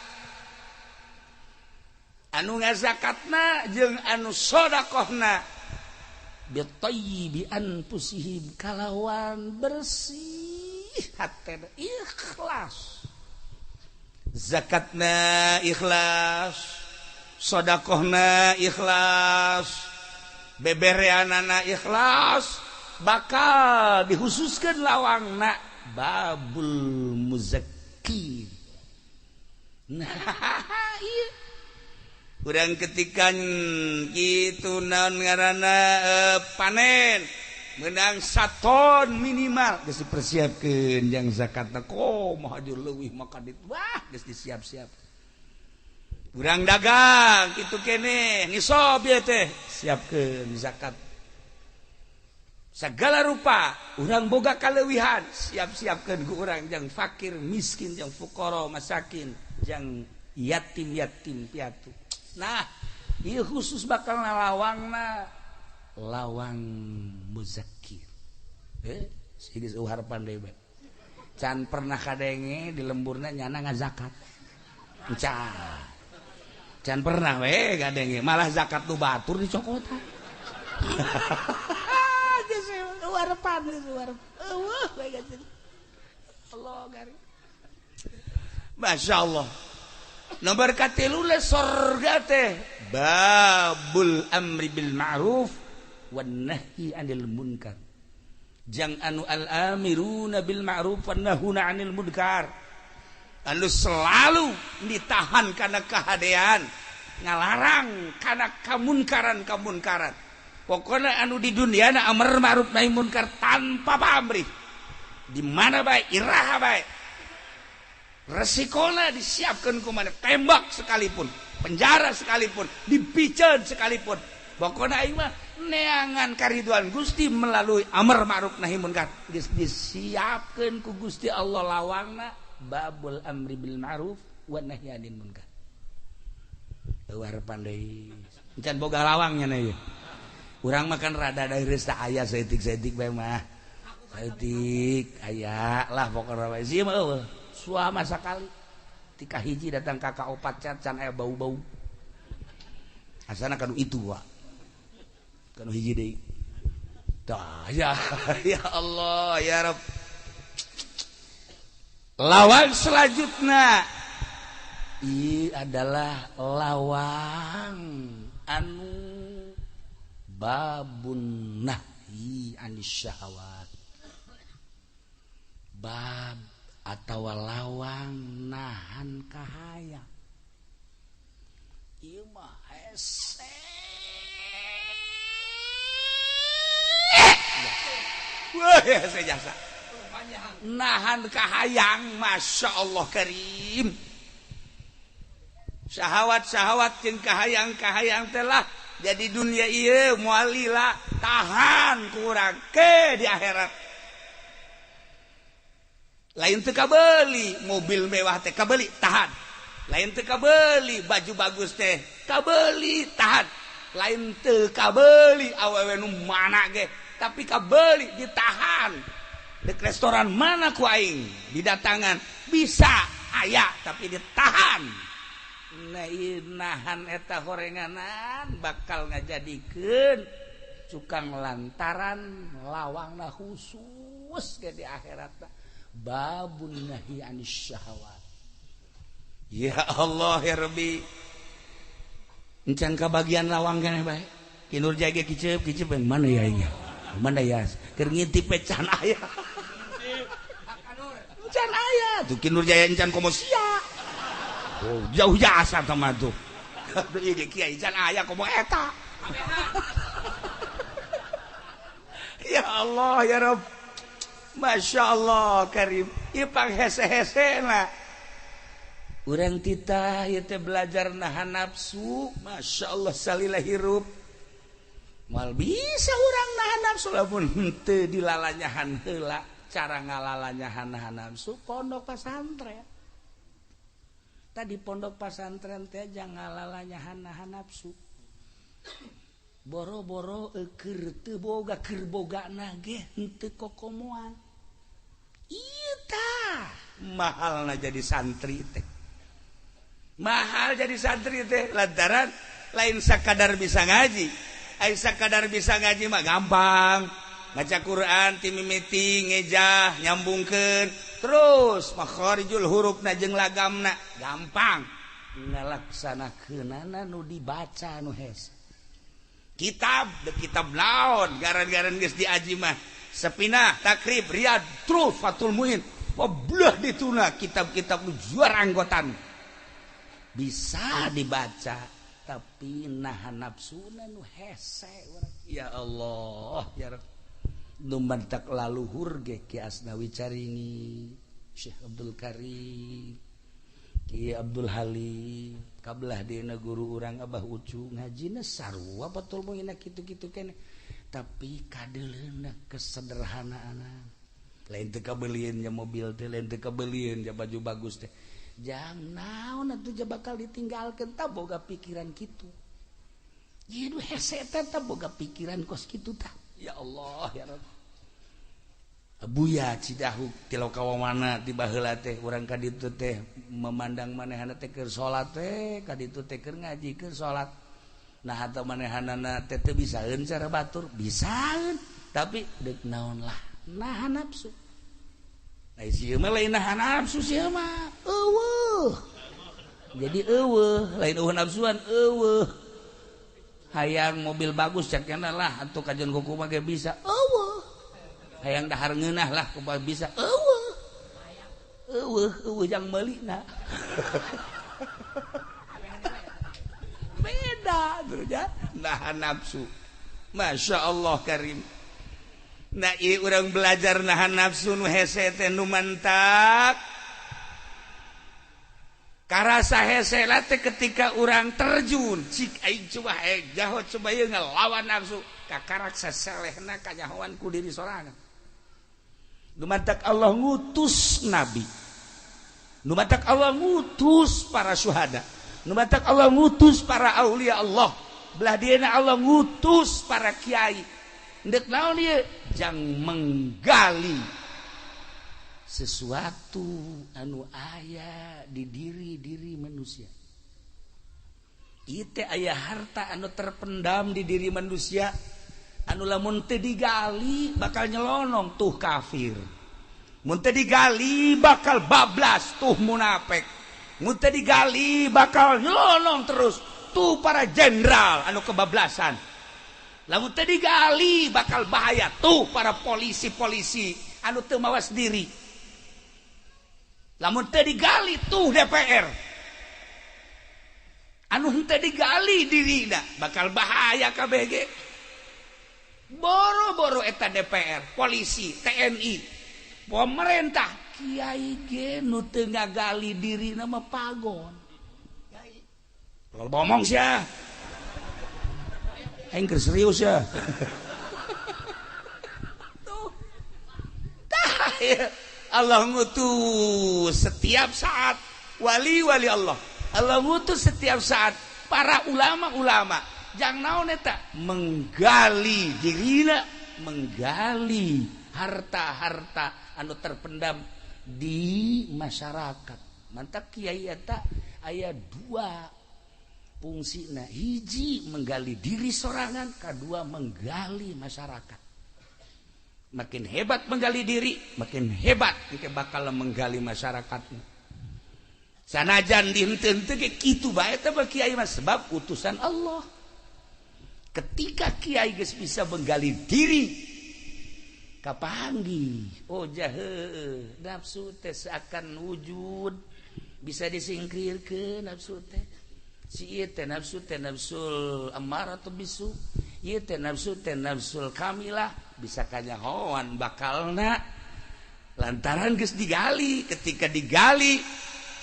anu ngazakatna jeung anu sodakohna bitayyibi anfusihim, kalawan bersih hatena, ikhlas zakatna, ikhlas sodakohna, ikhlas bebereanana, ikhlas, bakal dihususkan lawangna babul muzakkin. Nah iya urang ketika kitu naon ngaranna panen Menang 1 ton minimal geus dipersiapkeun jang zakatna komo hajur leuwih maka dit wah geus disiap-siap. Urang dagang kitu keneh nisob ieu teh siapkeun zakat. Segala rupa urang boga kaleuwihan siap-siapkeun ku urang jang fakir miskin, jang fuqara masakin, jang yatim-yatim piatu. Nah, ieu khusus bakal nalawangna lawang muzakir. Geus harapan deui bae. Can pernah kadenge di lemburna nyana ngazakat. Can. Can pernah we kadenge, malah zakat nu batur dicokotan. Geus harapan geus eueuh we geus. Allah garing. Masya Allah. Nomor katilu le sorga teh babul amri bil ma'ruf wan nahyi anil munkar. Jang anu al amiruna bil ma'ruf wan nahuna anil munkar. Anu selalu ditahan karena kehadean, ngalarang karena kamunkaran-kamunkaran. Pokoknya anu di dunia na amar ma'ruf nahi munkar tanpa pamrih. Di mana bae, iraha bae. Resikona disiapkan ku mana, tembak sekalipun, penjara sekalipun, dipiceun sekalipun. Pokoknya aing mah neangan kariduan Gusti melalui amar ma'ruf nahi munkar. Geus disiapkeun ku Gusti Allah lawangna babul amri bil ma'ruf wan nahyi anil munkar. Eueuh harapan deui. Encan boga lawangnya na ieu. Urang mah kan rada dari tah aya saeutik-saeutik bae mah. Saeutik aya lah pokona bae. Sieun mah eueuh. Suama sakali. Tika hiji datang kakak opat cat can aya bau-bau. Asana kanu itu wa. Kanu hiji deui. Tah ya ya Allah ya Rabb. Lawang selanjutnya ini adalah lawang anu babun nahyi anis syahwat. Bab atau lawang nahan kahayang. Ieu mah hese. Wah, hese jasa. Nahan kahayang, Masya Allah karim. Syahwat-syahwat jeung kahayang-kahayang telah jadi dunia ieu moal lila, tahan kurang ke di akhirat. Lain teu kabeli mobil mewah teh kabeli tahan. Lain teu kabeli baju bagus teh kabeli tahan. Lain teu kabeli awewe nu mana ge tapi kabeli ditahan. Dek restoran mana ku aing didatangan bisa aya tapi ditahan. Nah, nahan eta horenganan bakal ngajadikeun cukang lantaran lawangna khusus ke di akhirat babun nahi anis syahwat. Ya Allah ya Rabbi. Encan ka bagian lawang keneh bae. Ki Nur Jaya kiceup kiceup mana ya aing? Mana ya? Keur ngintip we can aya. Encan aya. Tuh Ki Nur Jaya encan komo sia. Oh, jauh jasa sama tuh. Aduh ieu kiai can aya komo eta. Ya Allah ya Rabb. Masya Allah karim. Ieu panghese-hese na. Urang titah ieu teh belajar nahan nafsu. Masya Allah salila hirup. Moal bisa urang nahan nafsu lamun henteu dilalanyahan heula. Cara ngalalanyahan nahan nafsu pondok pasantren. Tadi pondok pasantren teh jangan ngalalanyahan nahan nafsu. Boro-boro keur teu boga keur bogana ge henteu kokomoan. Ieu tah mahalna jadi santri teh. Mahal jadi santri teh lantaran lain sakadar bisa ngaji. Ai sakadar bisa ngaji mah gampang. Baca Quran ti mimiti ngejah nyambungkeun terus makharijul hurufna jeung lagamna gampang. Ngalaksanakeunana nu dibaca nu hese. Kitab de kitab naon garan-garan geus diaji mah Sepinah, Takrib, Riyad, terus Fathul Muin. Wablah dituna kitab-kitab nu juara anggotan. Bisa dibaca tapi nahan nafsuna nu hese. Ya Allah ya Rabb. Nu mantak laluhur ge Ki Asnawi Caringi, Syekh Abdul Karim, Ki Abdul Halim, kabelah dina guru urang Abah Ucu ngajina sarua betul mungkin kitu-kitu keneh. Tapi kadeuleuna kesederhanaan. Lain teu kabelieun nya mobil teh, lain teu kabelieun nya baju bagus teh. Jang naon atuh bakal ditinggalkeun tah boga pikiran kitu. Ieu nu hese teh tah boga pikiran kos kitu tah. Ya Allah ya Rabb. Abuya Cidahu tilau kawawana di baheula teh urang ka ditu teh memandang manehana teh keur salat teh ka ditu teh keur ngaji keur salat. Nah atau manehanana teh teu bisaeun cara batur, bisaeun tapi deuk naon lah nahan nafsu. Nah sieun mah lain nahan nafsu sieun mah eueuh. Jadi eueuh lain eueuh nafsuan eueuh. Hayang mobil bagus cekena lah atuh kajian kuku mah ge bisa eueuh. Hayang dahar ngeunah lah kumaha bisa eueuh. Eueuh eueuh jang meulina. Beda terus nahan nafsu. Masya Allah karim. Nah ieu urang belajar nahan nafsu nu hese teh nu mantak. Karasa hese lah teh ketika urang terjun cik aing coba jaho coba ieu ngelawan nafsu kakarak saselehna kanyahoan ku diri sorangan. Nu mantak Allah ngutus nabi, nu mantak Allah ngutus para syuhada, nu mantak Allah ngutus para aulia Allah, belah dieuna Allah ngutus para kiai. Ndek naon ieu? Jang menggali sesuatu anu aya di diri-diri manusia. Ieu teh aya harta anu terpendam di diri manusia anu lamun teu digali bakal nyelonong tuh kafir. Mun teu digali bakal bablas tuh munafik. Mun teu digali bakal nyelonong terus tuh para jenderal anu kebablasan. Lamun teu digali bakal bahaya tuh para polisi-polisi anu teu mawas diri. Lamun teu digali tuh DPR anu henteu digali dirina bakal bahaya KBG. Boro-boro eta DPR, polisi, TNI, pemerintah, kiai ge nu teu ngagali dirina mah pagon. Kalau ngomong sia. Aing keur serius ya. Tuh. Tah ya. Allah ngutus setiap saat wali-wali Allah. Allah ngutus setiap saat para ulama-ulama. Jang naon eta menggali dirina, menggali harta-harta anu terpendam di masyarakat. Mantak kiai eta aya dua fungsina, hiji menggali diri sorangan, kedua menggali masyarakat. Makin hebat menggali diri, makin hebat engke bakal menggali masyarakat. Sanajan dihenteu-henteu ge kitu bae teh kiai mah sebab utusan Allah. Ketika kiai geus bisa menggali diri kapanggih, oh jahe nafsu teh seakan wujud bisa disingkirkeun nafsu teh. Si ieu teh nafsu teh nafsul amarah atau bisu, ieu teh nafsu teh nafsul kamilah bisa kanyahoan bakalna lantaran geus digali. Ketika digali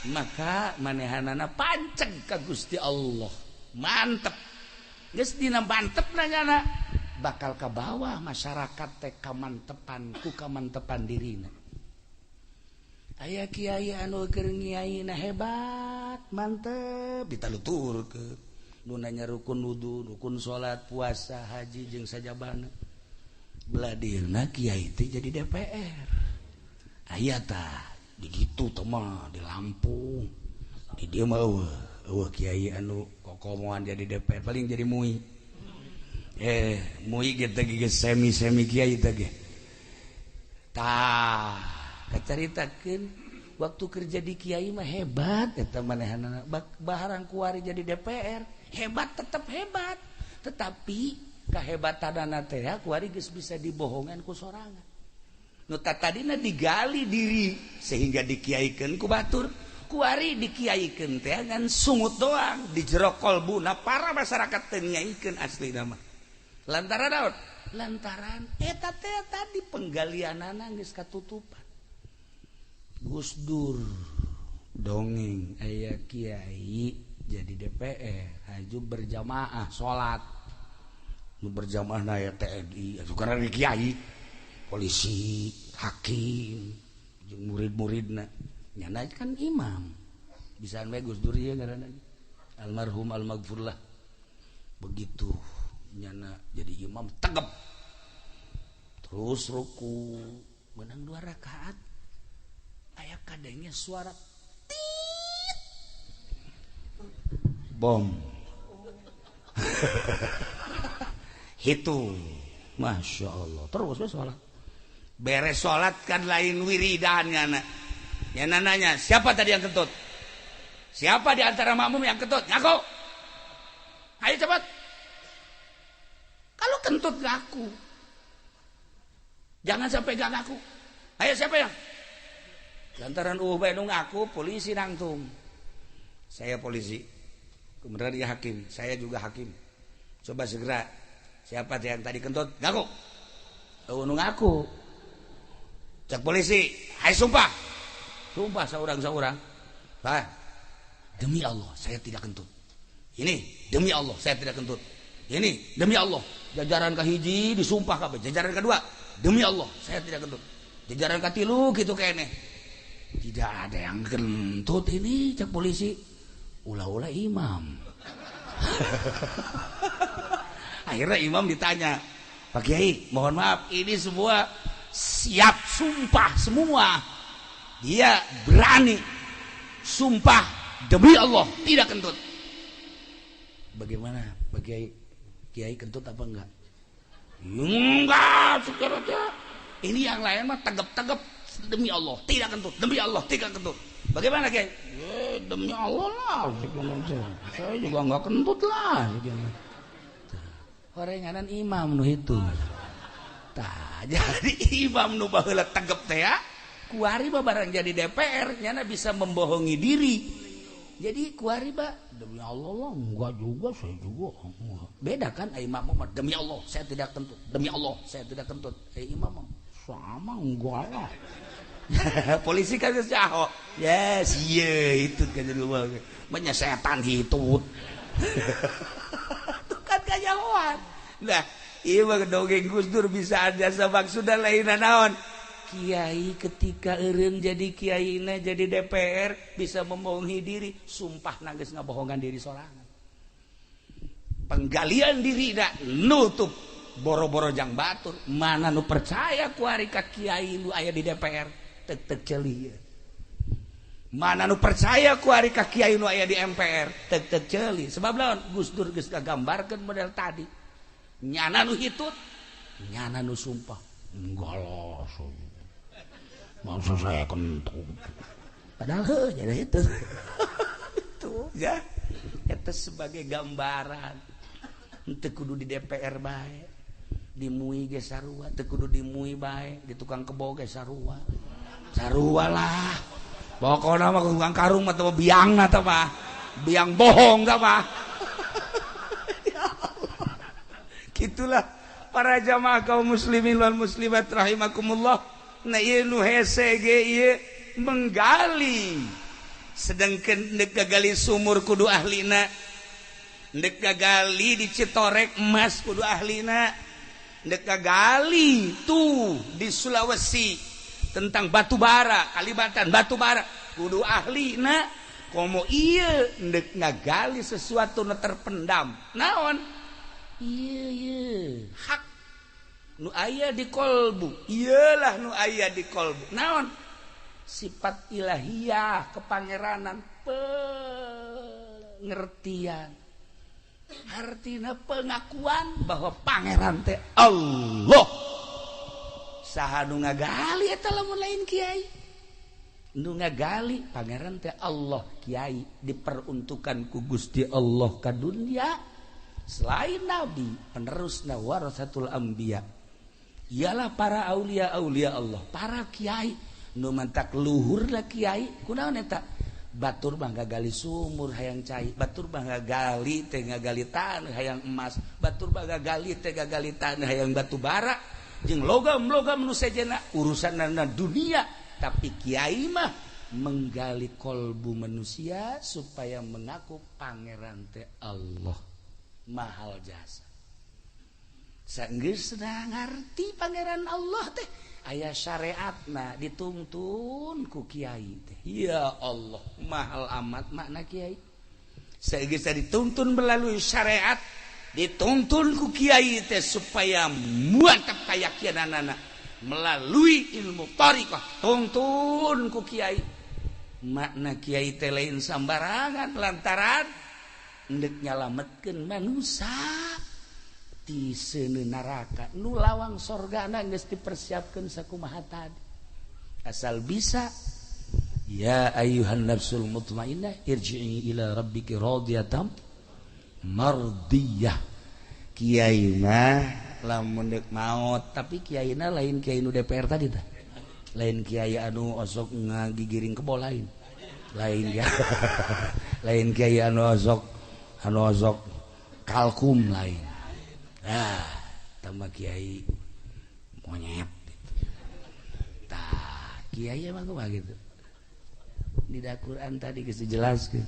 maka manehanana panceg ka Gusti Allah, mantep geus dina mantep nanyana bakal ka bawah masyarakat teh kamantepan ku kamantepan dirina. Aya kiai anu keur ngiaina hebat mantep ditaluturkeun nu nanya rukun wudu, rukun salat, puasa, haji jeung sajabana. Beladirna kiai teh jadi DPR. Aya tah di ditu teh mah di Lampung. Di dieu mah eueuh kiai anu kokomoan jadi DPR paling jadi MUI. MUI ge teh geus semi-semi kiai teh ge. Tah kacaritakeun waktu kerja di kiai mah hebat eta manehanana, baharang kuari jadi DPR hebat tetep hebat, tetapi kahebatanana teh kuari geus bisa dibohongan ku sorangan. Nu tadina digali diri sehingga dikiaikeun ku batur, kuari dikiaikeun teh ngan sungut doang di jero kolbuna para masyarakat teu nyaikeun aslina mah. Lantaran naon? Lantaran eta teh tadi penggalianana geus katutupan. Gus Dur dongeng aya kiai jadi DPR haju berjamaah salat. Nu berjamaah na aya TNI atuh karena kiai, polisi, hakim, jeung murid-muridna. Nyana kan imam. Bisaan bae Gus Dur ieu ngaranna. Almarhum almaghfurlah. Begitu nyana jadi imam tegep. Terus ruku menang 2 rakaat. Aya kadangnya suara tit. Bom. Itu Masya Allah. Terus we sholat. Beres sholat kan lain wiridan nyana. Nyana nanya, siapa tadi yang kentut? Siapa di antara makmum yang kentut? Ngaku. Ayo cepat. Kalau kentut ngaku. Jangan sampai gak ngaku. Ayo siapa yang? Lantaran bae nu ngaku, polisi nangtung. Saya polisi. Kemudian dia hakim, saya juga hakim. Coba segera. Siapa yang tadi kentut? Ngaku. Oh, nu ngaku. Cek polisi, hai sumpah. Sumpah seorang-seorang. Bah, demi Allah saya tidak kentut. Ini demi Allah saya tidak kentut. Ini demi Allah. Jajaran kahiji disumpah kabeh. Jajaran kedua, demi Allah saya tidak kentut. Jajaran katilu gitu kene. Tidak ada yang kentut ini cek polisi. Ulah-ulah imam. Akhirnya imam ditanya, Pak Kiai, mohon maaf, ini semua siap sumpah semua. Dia berani sumpah demi Allah tidak kentut. Bagaimana Pak Kiai? Kiai kentut apa enggak? Enggak, sekarang ini yang lain mah tegep-tegep demi Allah tidak kentut, demi Allah tidak kentut. Bagaimana Kiai? Demi Allah lah, saya juga enggak kentut lah. Horenganan imam nu itu. Tah, jadi imam nu baheula tegep teh ya. Kuari mah barang jadi DPR nyana bisa membohongi diri. Jadi kuari mah demi Allah lah enggak juga saya juga. Beda kan imam mah demi Allah saya tidak kentut, demi Allah saya tidak kentut. Imam mah sama enggak lah. Polisi kan geus jaho. Yes, iya itu kan jadi banyak setan hitut. Itu kan kanyahoan. Nah, ieu mah dongeng Gus Dur bisa ada maksudna lainna naon? Kiai ketika eureun jadi kiaina jadi DPR bisa membohongi diri, sumpah geus ngabohongan diri sorangan. Penggalian diri da nutup boro-boro jang batur, mana nu percaya kuari ka kiai nu aya di DPR tek-tek ceuli. Mana nu percaya kuari ka kiai nu aya di MPR tek-tek ceuli. Sebab lawan Gus Dur geus ngagambarkeun model tadi. Nyana nu hitut, nyana nu sumpah. Enggak lah. Masa saya kentut. Padahal heuh jadi itu. Itu ya. Eta sebagai gambaran. Teu kudu di DPR bae. Di MUI ge sarua, teu kudu di MUI bae, di tukang kebo ge sarua. Sarua lah. Pokona mah tukang karung mah teh biangna teh mah. Biang bohong teh mah. Ya Allah. Gitulah para jamaah kaum muslimin wal muslimat rahimakumullah. Nah ieu nu hese ge ieu menggali. Sedangkan ndek gagali sumur kudu ahlina, ndek gagali di Citorek emas kudu ahlina, ndek gagali tuh di Sulawesi tentang batu bara, Kalimantan batu bara kudu ahlina. Komo ieu ndek ngagali sesuatu nu terpendam. Naon? Ieu ieu hak nu aya di kolbu, iyalah nu aya di kolbu. Naon? Sifat ilahiyah, kepangeranan, pengertian. Artinya pengakuan bahwa pangeran teh Allah. Saha nu ngagali eta lamun lain kiai? Nu ngagali pangeran teh Allah, kiai diperuntukkan ku Gusti Allah ka dunia. Selain nabi, penerusna warasatul anbiya. Ialah para aulia-aulia Allah, para kiai nu mantak luhurna kiai kunaon eta? Batur mah ngagali sumur hayang cai, batur mah ngagali teh ngagali taneuh hayang emas, batur mah ngagali teh ngagali taneuh hayang batu bara jeung logam-logam nu sejenna urusanna dunia. Tapi kiai mah menggali kolbu manusia supaya mengaku pangeran teh Allah mahal jasa. Sanggeus ngarti pangeran Allah teh aya syariatna dituntun ku kiai teh. Ya Allah, mahal amat makna kiai. Sageus dituntun melalui syariat, dituntun ku kiai teh supaya mantap kayakinanana melalui ilmu thariqah, tuntun ku kiai. Makna kiai teh lain sambarangan lantaran endek nyalametkeun manusia ti seuneu neraka nu lawang sorgana geus dipersiapkeun sakumaha tadi. Asal bisa ya ayyuhan nafsul mutmainnah irji'i ila rabbiki radiyatan mardiyah. Kiai mah lamun deuk maot, tapi kiaina lain kiai nu DPR tadi tah. Lain kiai anu osok ngagigiring kebo lain. Lain ya. Lain kiai anu osok kalkum lain. Ah, tambah kiai monyet gitu. Tah, kiai emang kumaha gitu. Di Al-Qur'an tadi geus dijelaskeun.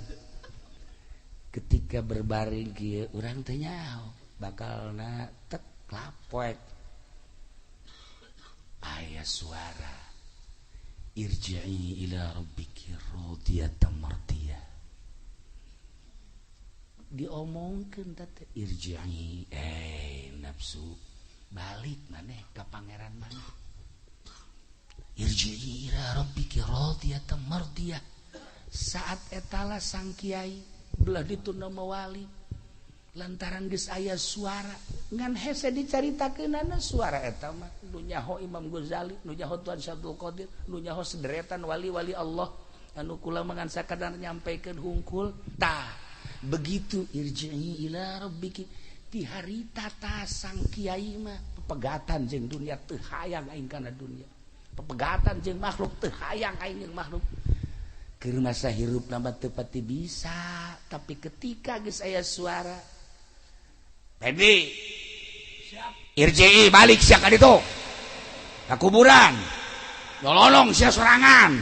Ketika berbaring kieu urang teh nyaho bakalna tek lapoek. Aya suara irji'i ila rabbiki radiyatan mardiyah. Diomongkeun teh irji'i nafsu balik maneh ka pangeran maneh. Irji'i ila rabbiki radiyatan mardiyah. Saat etala sang kiai belah dituna mawali lantaran geus aya suara ngan hese dicaritakeunana suara eta mah nu nyaho Imam Ghazali, nu nyaho Tuan Syabdul Qadir, nu nyaho sederetan wali-wali Allah anu kula mangan sakadar nyampaikeun hungkul. Tah begitu irji'i ila rabbiki ti harita ta sang kiai mah pepegatan jeung dunia teu hayang aing kana dunia, pepegatan jeung makhluk teu hayang aing jeung makhluk. Keur masa hirup mah teu pati bisa, tapi ketika geus aya suara Pedi siap irji'i balik sia ka ditu ka kuburan nolong sia sorangan.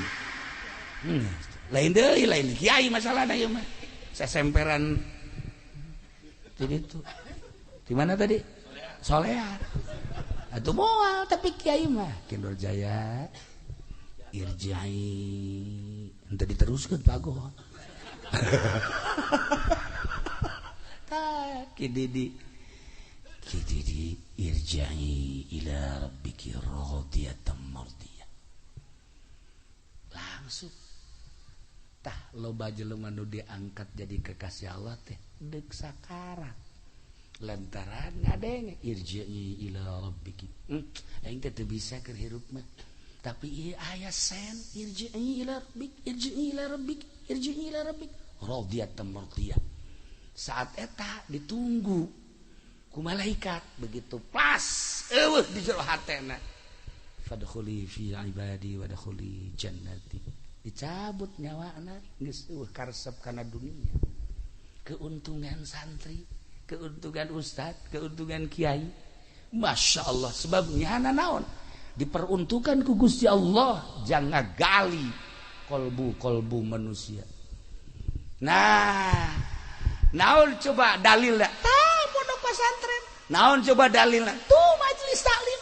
Lain deui lain kiai masalahna ieu mah. Sesemperan jadi itu di mana tadi soleha atau moal, tapi kiai mah Kindor Jaya irjai ente diteruskan pagoh. Tah ki Didi irjai ila rabbiki radiyatan mardiyah. Langsung tah loba jelema nu diangkat jadi kekasih Allah teh deuk sakarat lantaran ngadenge irji'i ila rabbiki. Aing teh teu bisa keur hirup mah, tapi ieu aya sen irji'i ila rabbik, irji'i ila rabbik, irji'i ila rabbik radiyatan mardiyah. Saat eta ditunggu ku malaikat begitu pas eueuh di jero hatena fadkhuli fi ibadi wadkhuli jannati, dicabut nyawana geus eueuh karesep kana dunia. Keuntungan santri, keuntungan ustad, keuntungan kiai, Masya Allah. Sebab nyana naon diperuntukkan ku Gusti Allah jangan gali kolbu-kolbu manusia. Nah, naon coba dalilna? Tah pondok pesantren. Naon coba dalilna? Tuh majelis taklim.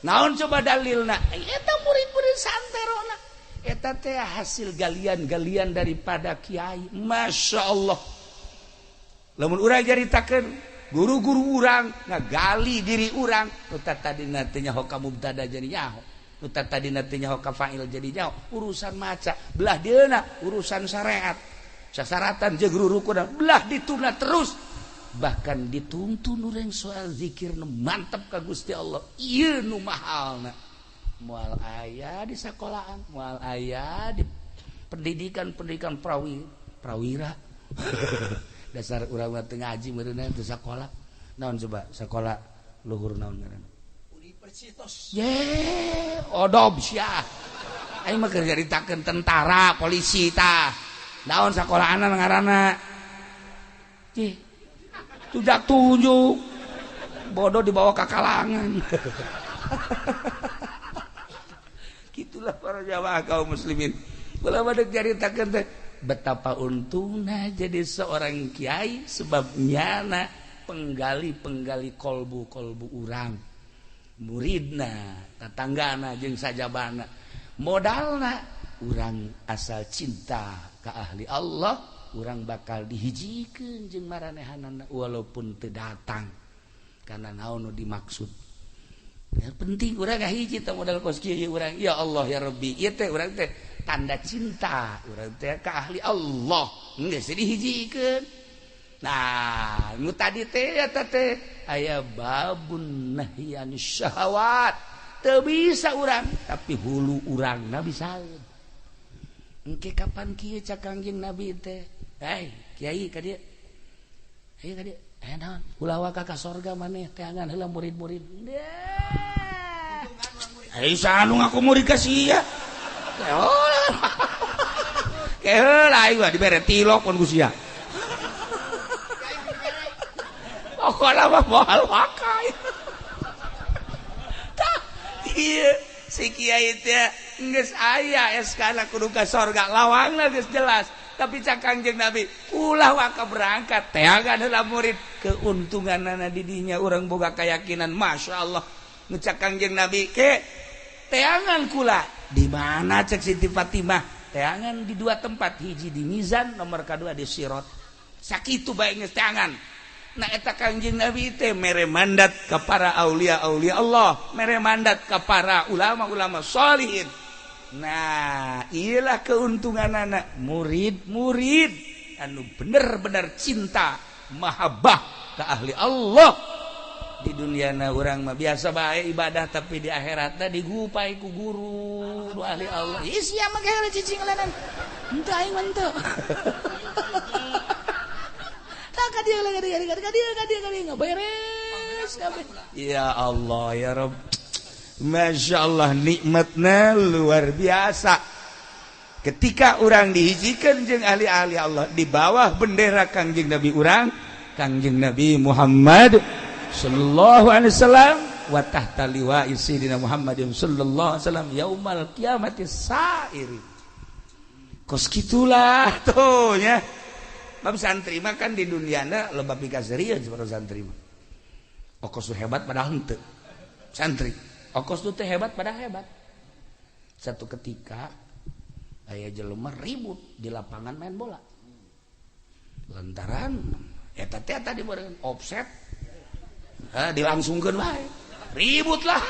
Naon coba dalilna? Eta murid-murid santerona. Eta teh hasil galian-galian daripada kiai. Masya Allah. Lamun urang caritakeun guru-guru urang ngagali diri urang, nu tadina teh nyaho ka mubtada jadi nyaho, nu tadina teh nyaho ka fa'il jadi nyaho, urusan maca belah dieuna urusan syariat, sasaratan jeung rurukuna belah dituna terus, bahkan dituntun urang soal zikir nu mantep ka Gusti Allah. Ieu nu mahalna. Moal aya di sekolahan, moal aya di pendidikan-pendidikan prawira. Dasar urang mah teu ngaji meureunna teu sakola. Naon coba sakola luhur naon ngaranna? Universitas. Ye, odob sia. Aing mah keur nyaritakeun tentara, polisi tah. Naon sakolahana ngaranna? Cih. Tujak tunjuk. Bodoh dibawa ke kalangan. Gitulah para jamaah kaum muslimin. Ulah badak caritakeun teh betapa untungna jadi seorang kiai sebab nyana penggali-penggali kolbu-kolbu urang. Muridna, tatanggana jeung sajabana. Modalna urang asal cinta ka ahli Allah, urang bakal dihijikeun jeung maranehanana walaupun teu datang. Karena naon nu dimaksud. Yang penting urang ngahiji teh modal kos kieu urang. Ya Allah ya Rabbi, ieu teh urang teh tanda cinta urang teh ka ahli Allah. Geus dihijikeun. Nah, nu tadi teh eta teh aya babun nahyi anis syahawat. Teu bisa urang, tapi hulu urangna bisa. Engke kapan kieu cak Kangjeng Nabi teh? Hei, kiai ka dieu. Hayu ka dieu. Aya naon? Ulah waka ka sorga maneh teangan heula murid-murid. Hei, saha nu ngaku murid ka sia? Keheula aing mah dibere tilok pun ku sia. Pokona mah moal waka. Tah, ieu si kiai teh geus aya SK-na kudu ka sorga, lawangna geus jelas. Tapi cak Kangjeng Nabi ulah waka berangkat teangan heula murid. Keuntunganana di dinya urang boga keyakinan Masya Allah. Nu cak Kangjeng Nabi ke teangan kula di mana cek Siti Fatimah teangan di dua tempat, hiji di mizan, nomor kedua di sirat. Sakitu bae geus teangan. Nah eta Kangjeng Nabi teh mere mandat ka para aulia-aulia Allah, mere mandat ka para ulama-ulama sholihin. Nah, iyalah keuntungan anak murid-murid anu bener-bener cinta mahabbah ke ahli Allah. Di duniana urang mah biasa bae ibadah, tapi di akhiratna digupai ku guru nu ahli Allah. Ih sia mah geus cicing lenan. Henteu aing mah henteu. Tah ka dieu ka dieu ka dieu ka dieu ka dieu beres kabeh. Ya Allah ya Rabb. Masya Allah nikmatnya luar biasa. Ketika orang dihijikan jeung ahli-ahli Allah di bawah bendera Kangjeng Nabi urang, Kangjeng Nabi Muhammad sallallahu alaihi wasallam wa tahta liwa'i sayyidina Muhammadin sallallahu alaihi wasallam yaumal qiyamati sairi. Kos kitulah tuh nya. Bab santri mah kan di duniana loba pikaserian seperti santri mah. Okos hebat padahal henteu. Santri okos itu teh hebat pada hebat. Satu ketika aya jelema ribut di lapangan main bola. Lantaran eta teh tadi meureun offset. Dilangsungkeun wae. Ribut lah.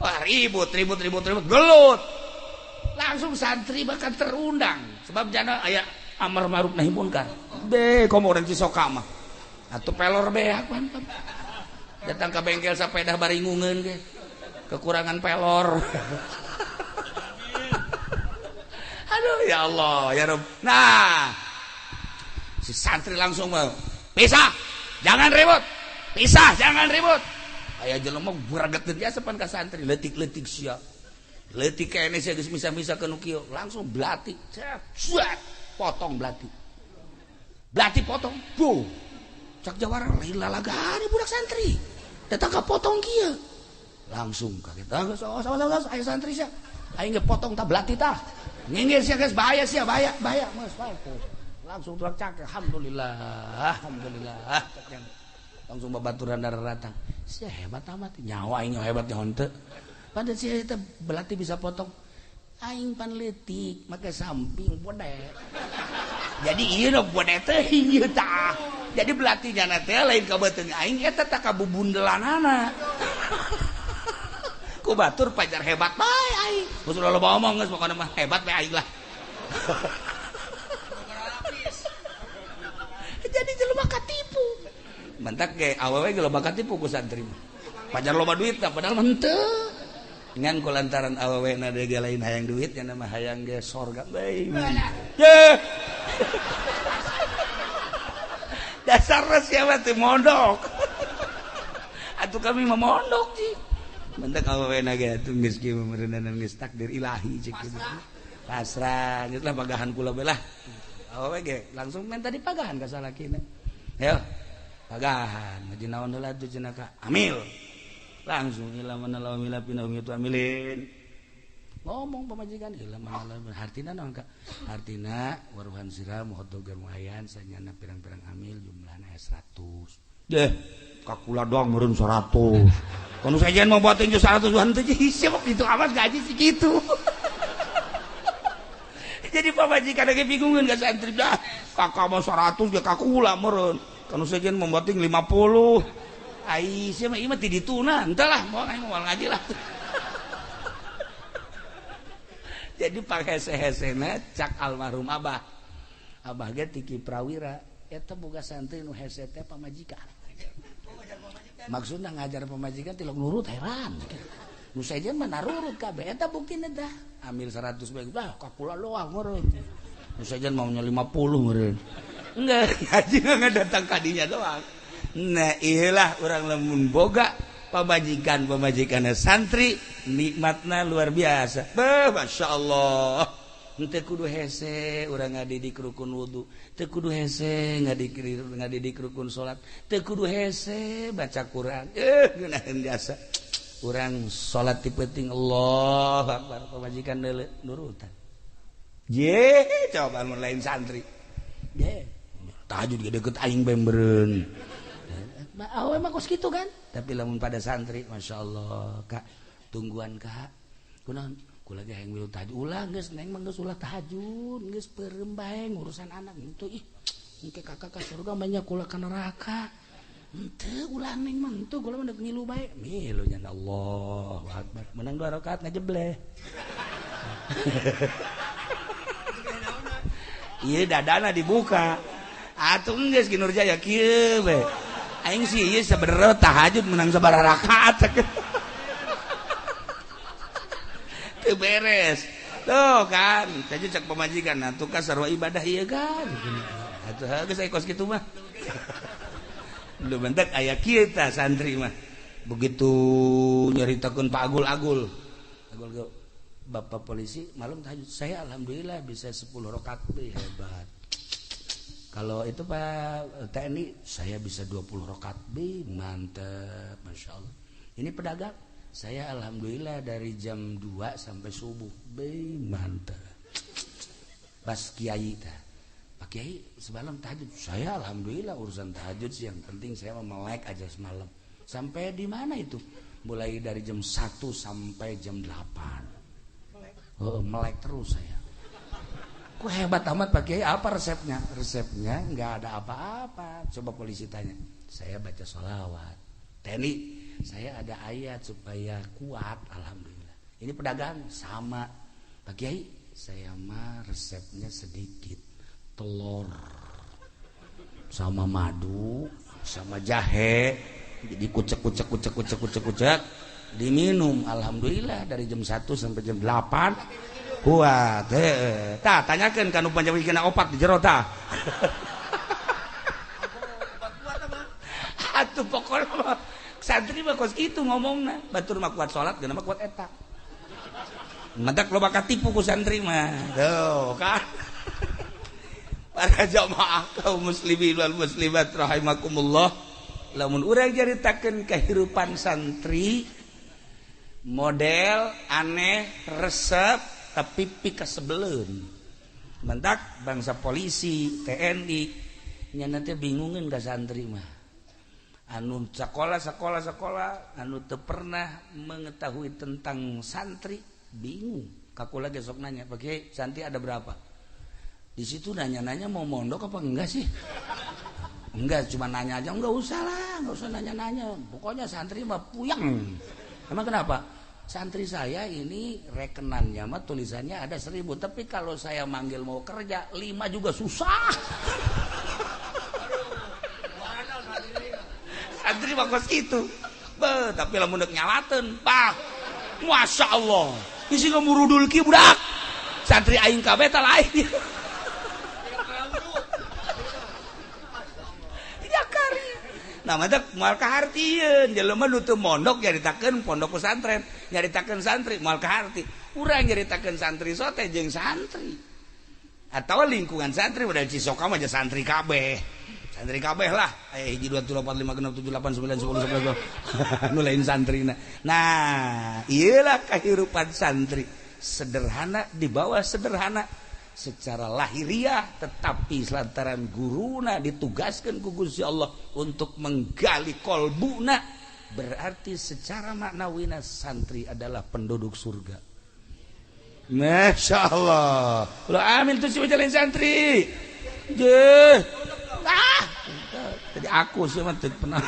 Wah, ribut ribut ribut ribut gelut. Langsung santri bahkan terundang sebab jana aya amar ma'ruf nahi munkar. Be komo urang Cisoka mah. Atuh pelor beak mantap. Datang ke bengkel sepeda baringungeun ge. Kekurangan pelor. Aduh ya Allah ya Rabb. Nah, si santri langsung mau pisah, jangan ribut. Pisah, jangan ribut. Aya jelema gregeteun biasa pan ka santri, leutik-leutik sia. Leutik keneh sia geus misah-misah ke nu kieu, langsung belati. Cet, potong belati. Belati potong. Buh. Cak jawara lain lalagane budak santri. Datang ka potong kieu. Langsung kaget. Ah, geus aya santri sia. Aing ge potong tah belati tah. Nginggir sia geus bahaya sia, bahaya, bahaya. Geus bae. Langsung tulak cak, alhamdulillah, alhamdulillah. Langsung babaturan datang. Sia hebat amat, nyawa aing hebat nyaho henteu. Padahal sia eta belati bisa potong. Aing pan leutik make samping bode. Jadi ieu nu bode teh ieu tah. Jadi belatinya teh lain ka beuteung aing eta tah kabubundelanana. Ku batur pajar hebat bae aing. Geus loba omong geus pokona mah hebat bae aing lah. Jadi jelema katipu. Mentak ge awewe ge loba katipu ku santri mah. Pajar loba duit tah padahal mah henteu. Ngan ku lantaran awewe na ge lain hayang duit nya mah hayang ge sorga bae. Ye. Dasarna siapa teh mondok. Atuh kami mah mondok sih. Mentak awewe na ge atuh geus kieu meureunan geus takdir ilahi cek kitu. Pasrah geus lah pagahan kula bae lah. Awewe ge langsung minta dipagahan ka salakina. Ayo pagahan ngaji naon heula tuh cenah ka amil. Langsung ila mana lawa mila pina itu amilin. Ngomong pamajikan ila mana lawa hartina naon ka? Hartina waruhan sira muhaddogar muayan sanyana pirang-pirang amil jumlahna 100. Deh, kakula doang meureun 100. Kono sajian mau buatin 100 henteu hese itu amat gaji segitu. Jadi pamajikan lagi bingungan ka santri dah. Kakak mau 100 ge kakula meureun. Kanu sejen mau buatin 50. Ai sia mah ieu mah ti dituna, henteu lah moal aing moal ngaji lah. Jadi panghese-hesena cak almarhum abah. Abah ge tiki prawira eta boga santri nu hese teh pamajikan. Maksudna ngajar pamajikan tilok nurut heran. Nu sejen mah narurut kabeh eta buktina tah. Ambil 100 bae bah kakula doang meureun. Nu sejen maunya 50 meureun. Enggak, ngaji enggak datang kadinya doang. Nah, iyalah urang lamun boga pamajikan-pamajikanna santri nikmatna luar biasa. Beuh, Masya Allah. Henteu kudu hese urang ngadidik rukun wudu, teu kudu hese ngadidik rukun salat, teu kudu hese baca Quran. Ngeunaheun jasa. Urang salat ti peuting Allahu Akbar pamajikan deuleu nurutan. Ye, coba mun lain santri. Ye, tahajud ge deukeut aing bae meureun. Awe mah kos kitu kan. Tapi lamun pada santri Masya Allah, Kak, tungguan Kak. Kunaon? Kula ge hayang milu tahajud. Ulah geus neng mah geus ulah tahajud, geus peureum bae ngurusan anak henteu ih. Engke kakak ka surga banyak kula ka neraka. Henteu ulah neng mah henteu kula mah deuk ngilu bae. Milu nya Allahu Akbar. Menang 2 rakaat ngajebleh. Ieu dadana dibuka. Atuh geus ki Nurjaya kieu bae. Aing sih ieu sabenerna tahajud menang sabaraha rakaat. Teu beres. Tuh kan, saja cak pamajikan atuh ka sarua ibadah ieu kan. Atuh geus aya kos kitu mah. Belum bentak aya kieu tah santri mah. Begitu nyaritakeun Pak Agul-agul. Agul ge Bapak polisi malam tahajud, saya alhamdulillah bisa 10 rakaat, hebat. Kalau itu Pak TNI, saya bisa 20 rakaat, mantep, Masya Allah. Ini pedagang, saya alhamdulillah dari jam 2 sampai subuh, mantep. Pas kiai tah. Pak Kiai semalam tahajud, saya alhamdulillah urusan tahajud sih yang penting saya mau melek aja semalam. Sampai di mana itu? Mulai dari jam 1 sampai jam 8. Oh, melek terus saya. Kok hebat amat Pak Kiai, apa resepnya? Resepnya nggak ada apa-apa. Coba polisi tanya. Saya baca sholawat. TNI, saya ada ayat supaya kuat, alhamdulillah. Ini pedagang sama. Pak Kiai, saya mah resepnya sedikit. Telur sama madu sama jahe. Jadi kucek kucek kucek kucek kucek kucek diminum, alhamdulillah dari jam 1 sampai jam 8 kuat. Tah tanyakeun ka nu panjang opat di jero tah. Atuh pokona mah santri mah kos kitu ngomongna, batur mah kuat salat geuna mah kuat eta. Matak loba katipu ku santri mah. Tuh kan. Para jamaah kaum muslimin wal muslimat rahimakumullah. Lamun urang caritakeun kehidupan santri model aneh resep tapi pikasebeleun. Mentak bangsa polisi, TNI nya teh bingungin ka santri mah. Anu sekolah sekolah sekolah anu teu pernah mengetahui tentang santri bingung. Kakula ge sok nanya, "Pak Kiai, santri ada berapa?" Di situ nanya-nanya mau mondok apa enggak sih? Enggak, cuma nanya aja. Enggak usah lah, enggak usah nanya-nanya. Pokoknya santri mah puyeng. Emang kenapa? Santri saya ini rekenannya mah tulisannya ada 1000, tapi kalau saya manggil mau kerja 5 juga susah. Santri mah kos kitu. Beuh, tapi lamun deuk nyalateun, pak. Masya Allah. Isi ngamurudul ki budak. Santri aing kabeh tah lain. Ya kari. Nah mantap moal kahartieun jelema nu teu mondok nyaritakeun pondok pesantren, nyaritakeun santri moal kaharti. Urang nyaritakeun santri sote jeung santri. Atau lingkungan santri udah Cisoka mah santri kabeh. Santri kabeh lah. Aya 1 2 3 4 5 6 7 8 9 10 11. Nu lain santrina. Nah, ieulah kehidupan santri. Sederhana di bawah sederhana secara lahiriah, tetapi lantaran guruna ditugaskan ku Gusti Allah untuk menggali kolbuna, berarti secara maknawina santri adalah penduduk surga. Masya Allah. Lo amin tuh si jalan santri. Je. Ah, tadi aku sih mah teu pernah.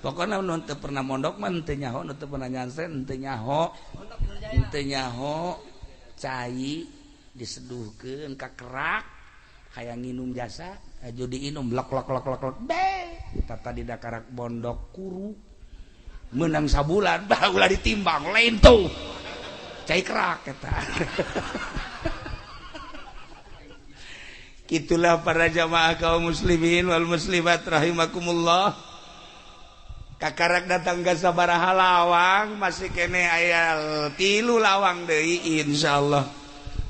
Pokoknya nu teu pernah mondok mah teu nyaho, nu teu pernah nyantren teu nyaho. Teu nyaho cai diseduhkeun ka kerak hayang nginum jasa aju diinum lok lok lok lok lok be tata di dakarak bondok kuru menang sabulan bah ulah ditimbang lain tuh cai kerak eta. Itulah para jamaah kaum muslimin wal muslimat rahimakumullah. Kakarak datang ke sabaraha lawang masih kene aya 3 lawang deui insyaallah.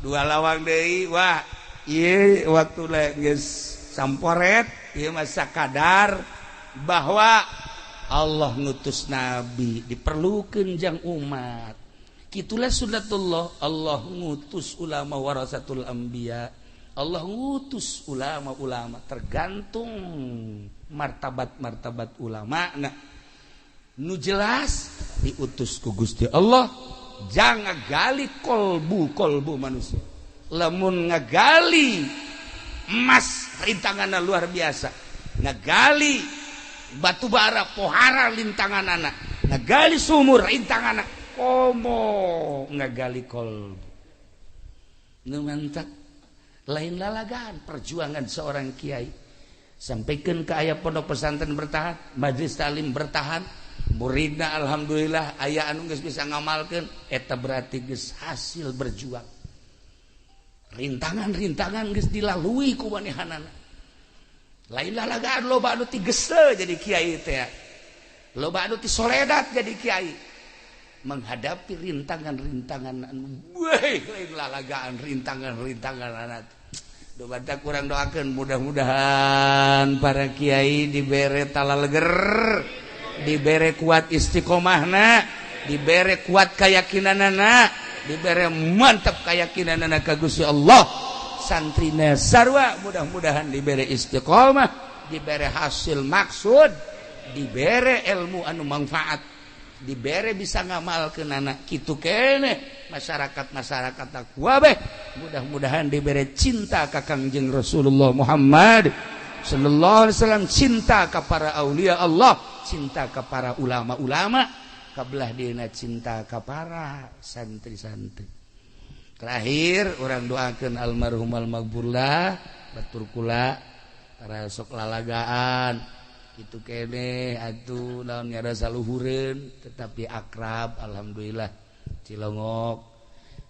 2 lawang deui wah ieu waktu geus samporet ieu mah sakadar bahwa Allah ngutus nabi diperlukeun jang umat. Kitulah sunnatullah, Allah ngutus ulama warasatul anbiya, Allah ngutus ulama-ulama tergantung martabat-martabat ulama. Nah, nu jelas diutus ku Gusti Allah jangan gali kolbu-kolbu manusia. Lamun ngagali emas rintanganna luar biasa, ngagali batu bara pohara lintanganana, ngagali sumur rintanganana, komo ngagali kolbu. Nu mantak lain lalagan perjuangan seorang kiai. Sampaikan ke aya pondok pesantren bertahan, majelis taklim bertahan, muridna alhamdulillah aya anu geus bisa ngamalkeun, eta berarti geus hasil berjuang. Rintangan-rintangan geus dilalui ku manehanana. Lain lalagaan loba anu ti gese jadi kiai teh. Loba anu ti soledat jadi kiai. Menghadapi rintangan-rintangan anu weh lain lalagaan rintangan-rintangan anak. Doa kurang doakan mudah-mudahan para kiai dibere talaleger, dibere kuat istiqomahna, dibere kuat keyakinanana, dibere mantap keyakinanana ka Gusti Allah. Santrina sarwa mudah-mudahan dibere istiqomah, dibere hasil maksud, dibere ilmu anu manfaat, dibere bisa ngamalkeun anak kitu keneh masyarakat-masyarakat kabeh mudah-mudahan dibere cinta ka Kangjeng Rasulullah Muhammad sallallahu alaihi wasallam, cinta ka para aulia Allah, cinta ka para ulama-ulama, kabelah dieuna cinta ka para santri-santri. Terakhir urang doakeun almarhum almaghfurlah batur kula para sok lalagaan itu kene atuh naon ngarasa luhureun tetapi akrab alhamdulillah. Cilongok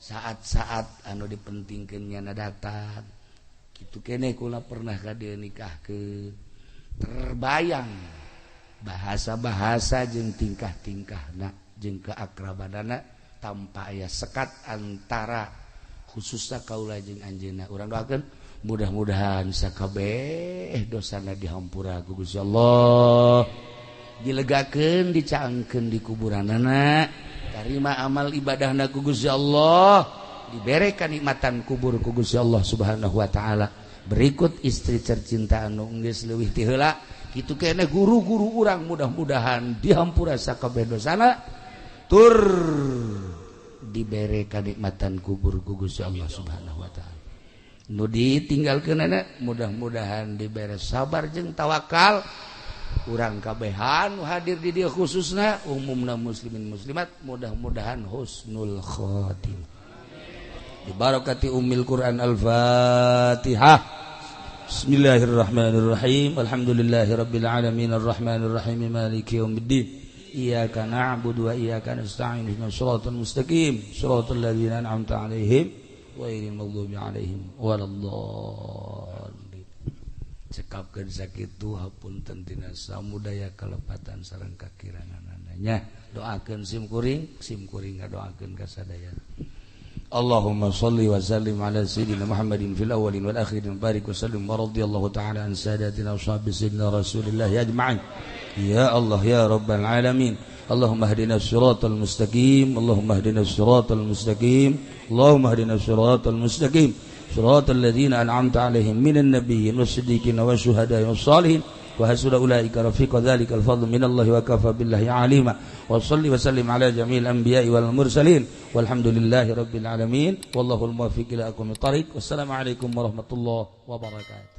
saat-saat anu dipentingkeun nyana datang kitu kene kula pernah ka dieu nikahkeun, terbayang bahasa-bahasa jeung tingkah-tingkahna jeung keakrabanana tanpa aya sekat antara khususna kaula jeung anjeunna. Urang doakeun mudah-mudahan sakabeh dosana dihampura ku Gusti Allah, dilegakeun dicaangkeun di kuburanana, tarima amal ibadahna ku Gusti Allah, dibere kanikmatan kubur ku Gusti Allah Subhanahu wa taala. Berikut istri tercinta anu geus leuwih ti heula kitu keneh guru-guru urang mudah-mudahan dihampura sakabeh dosana tur dibere kanikmatan kubur ku Gusti Allah Subhanahu wa taala. Nu ditinggalkeunana mudah-mudahan dibere sabar jeung tawakal. Urang kabehan hadir di dieu khususna umumna muslimin muslimat mudah-mudahan husnul khatimah. Dibarakati ummil Quran. Al-Fatihah. Bismillahirrahmanirrahim. Alhamdulillahirabbil alamin arrahmanir rahim maliki yaumiddin. Iyyaka na'budu wa iyyaka nasta'in ihdinas siratal mustaqim siratal ladzina an'amta 'alaihim ghairil maghdubi 'alaihim waladdallin. Cekapkeun sakitu hapunten tina samudaya kalepatan sareng kakiranganana nya. Doakeun sim kuring, sim kuring ngadoakeun ka sadaya. Allahumma salli wa sallim ala sayyidina Muhammadin fil awwalin wal akhirin, barik wa sallim wa radhiyallahu ta'ala an sadatina ashabi sayyidina Rasulillah ajma'in. Ya Allah ya rabbal alamin. Allahumma hdina siratal mustaqim, Allahumma hdina siratal mustaqim, Allahumma hdina siratal mustaqim. صراط الذين أنعمت عليهم من النبيين والصديقين والشهداء والصالحين وحسن أولئك رفيق ذلك الفضل من الله وكفى بالله عليما. وصل وسلم على جميع الأنبياء والمرسلين والحمد لله رب العالمين والله الموفق إلى أقوم الطريق. والسلام عليكم ورحمة الله وبركاته.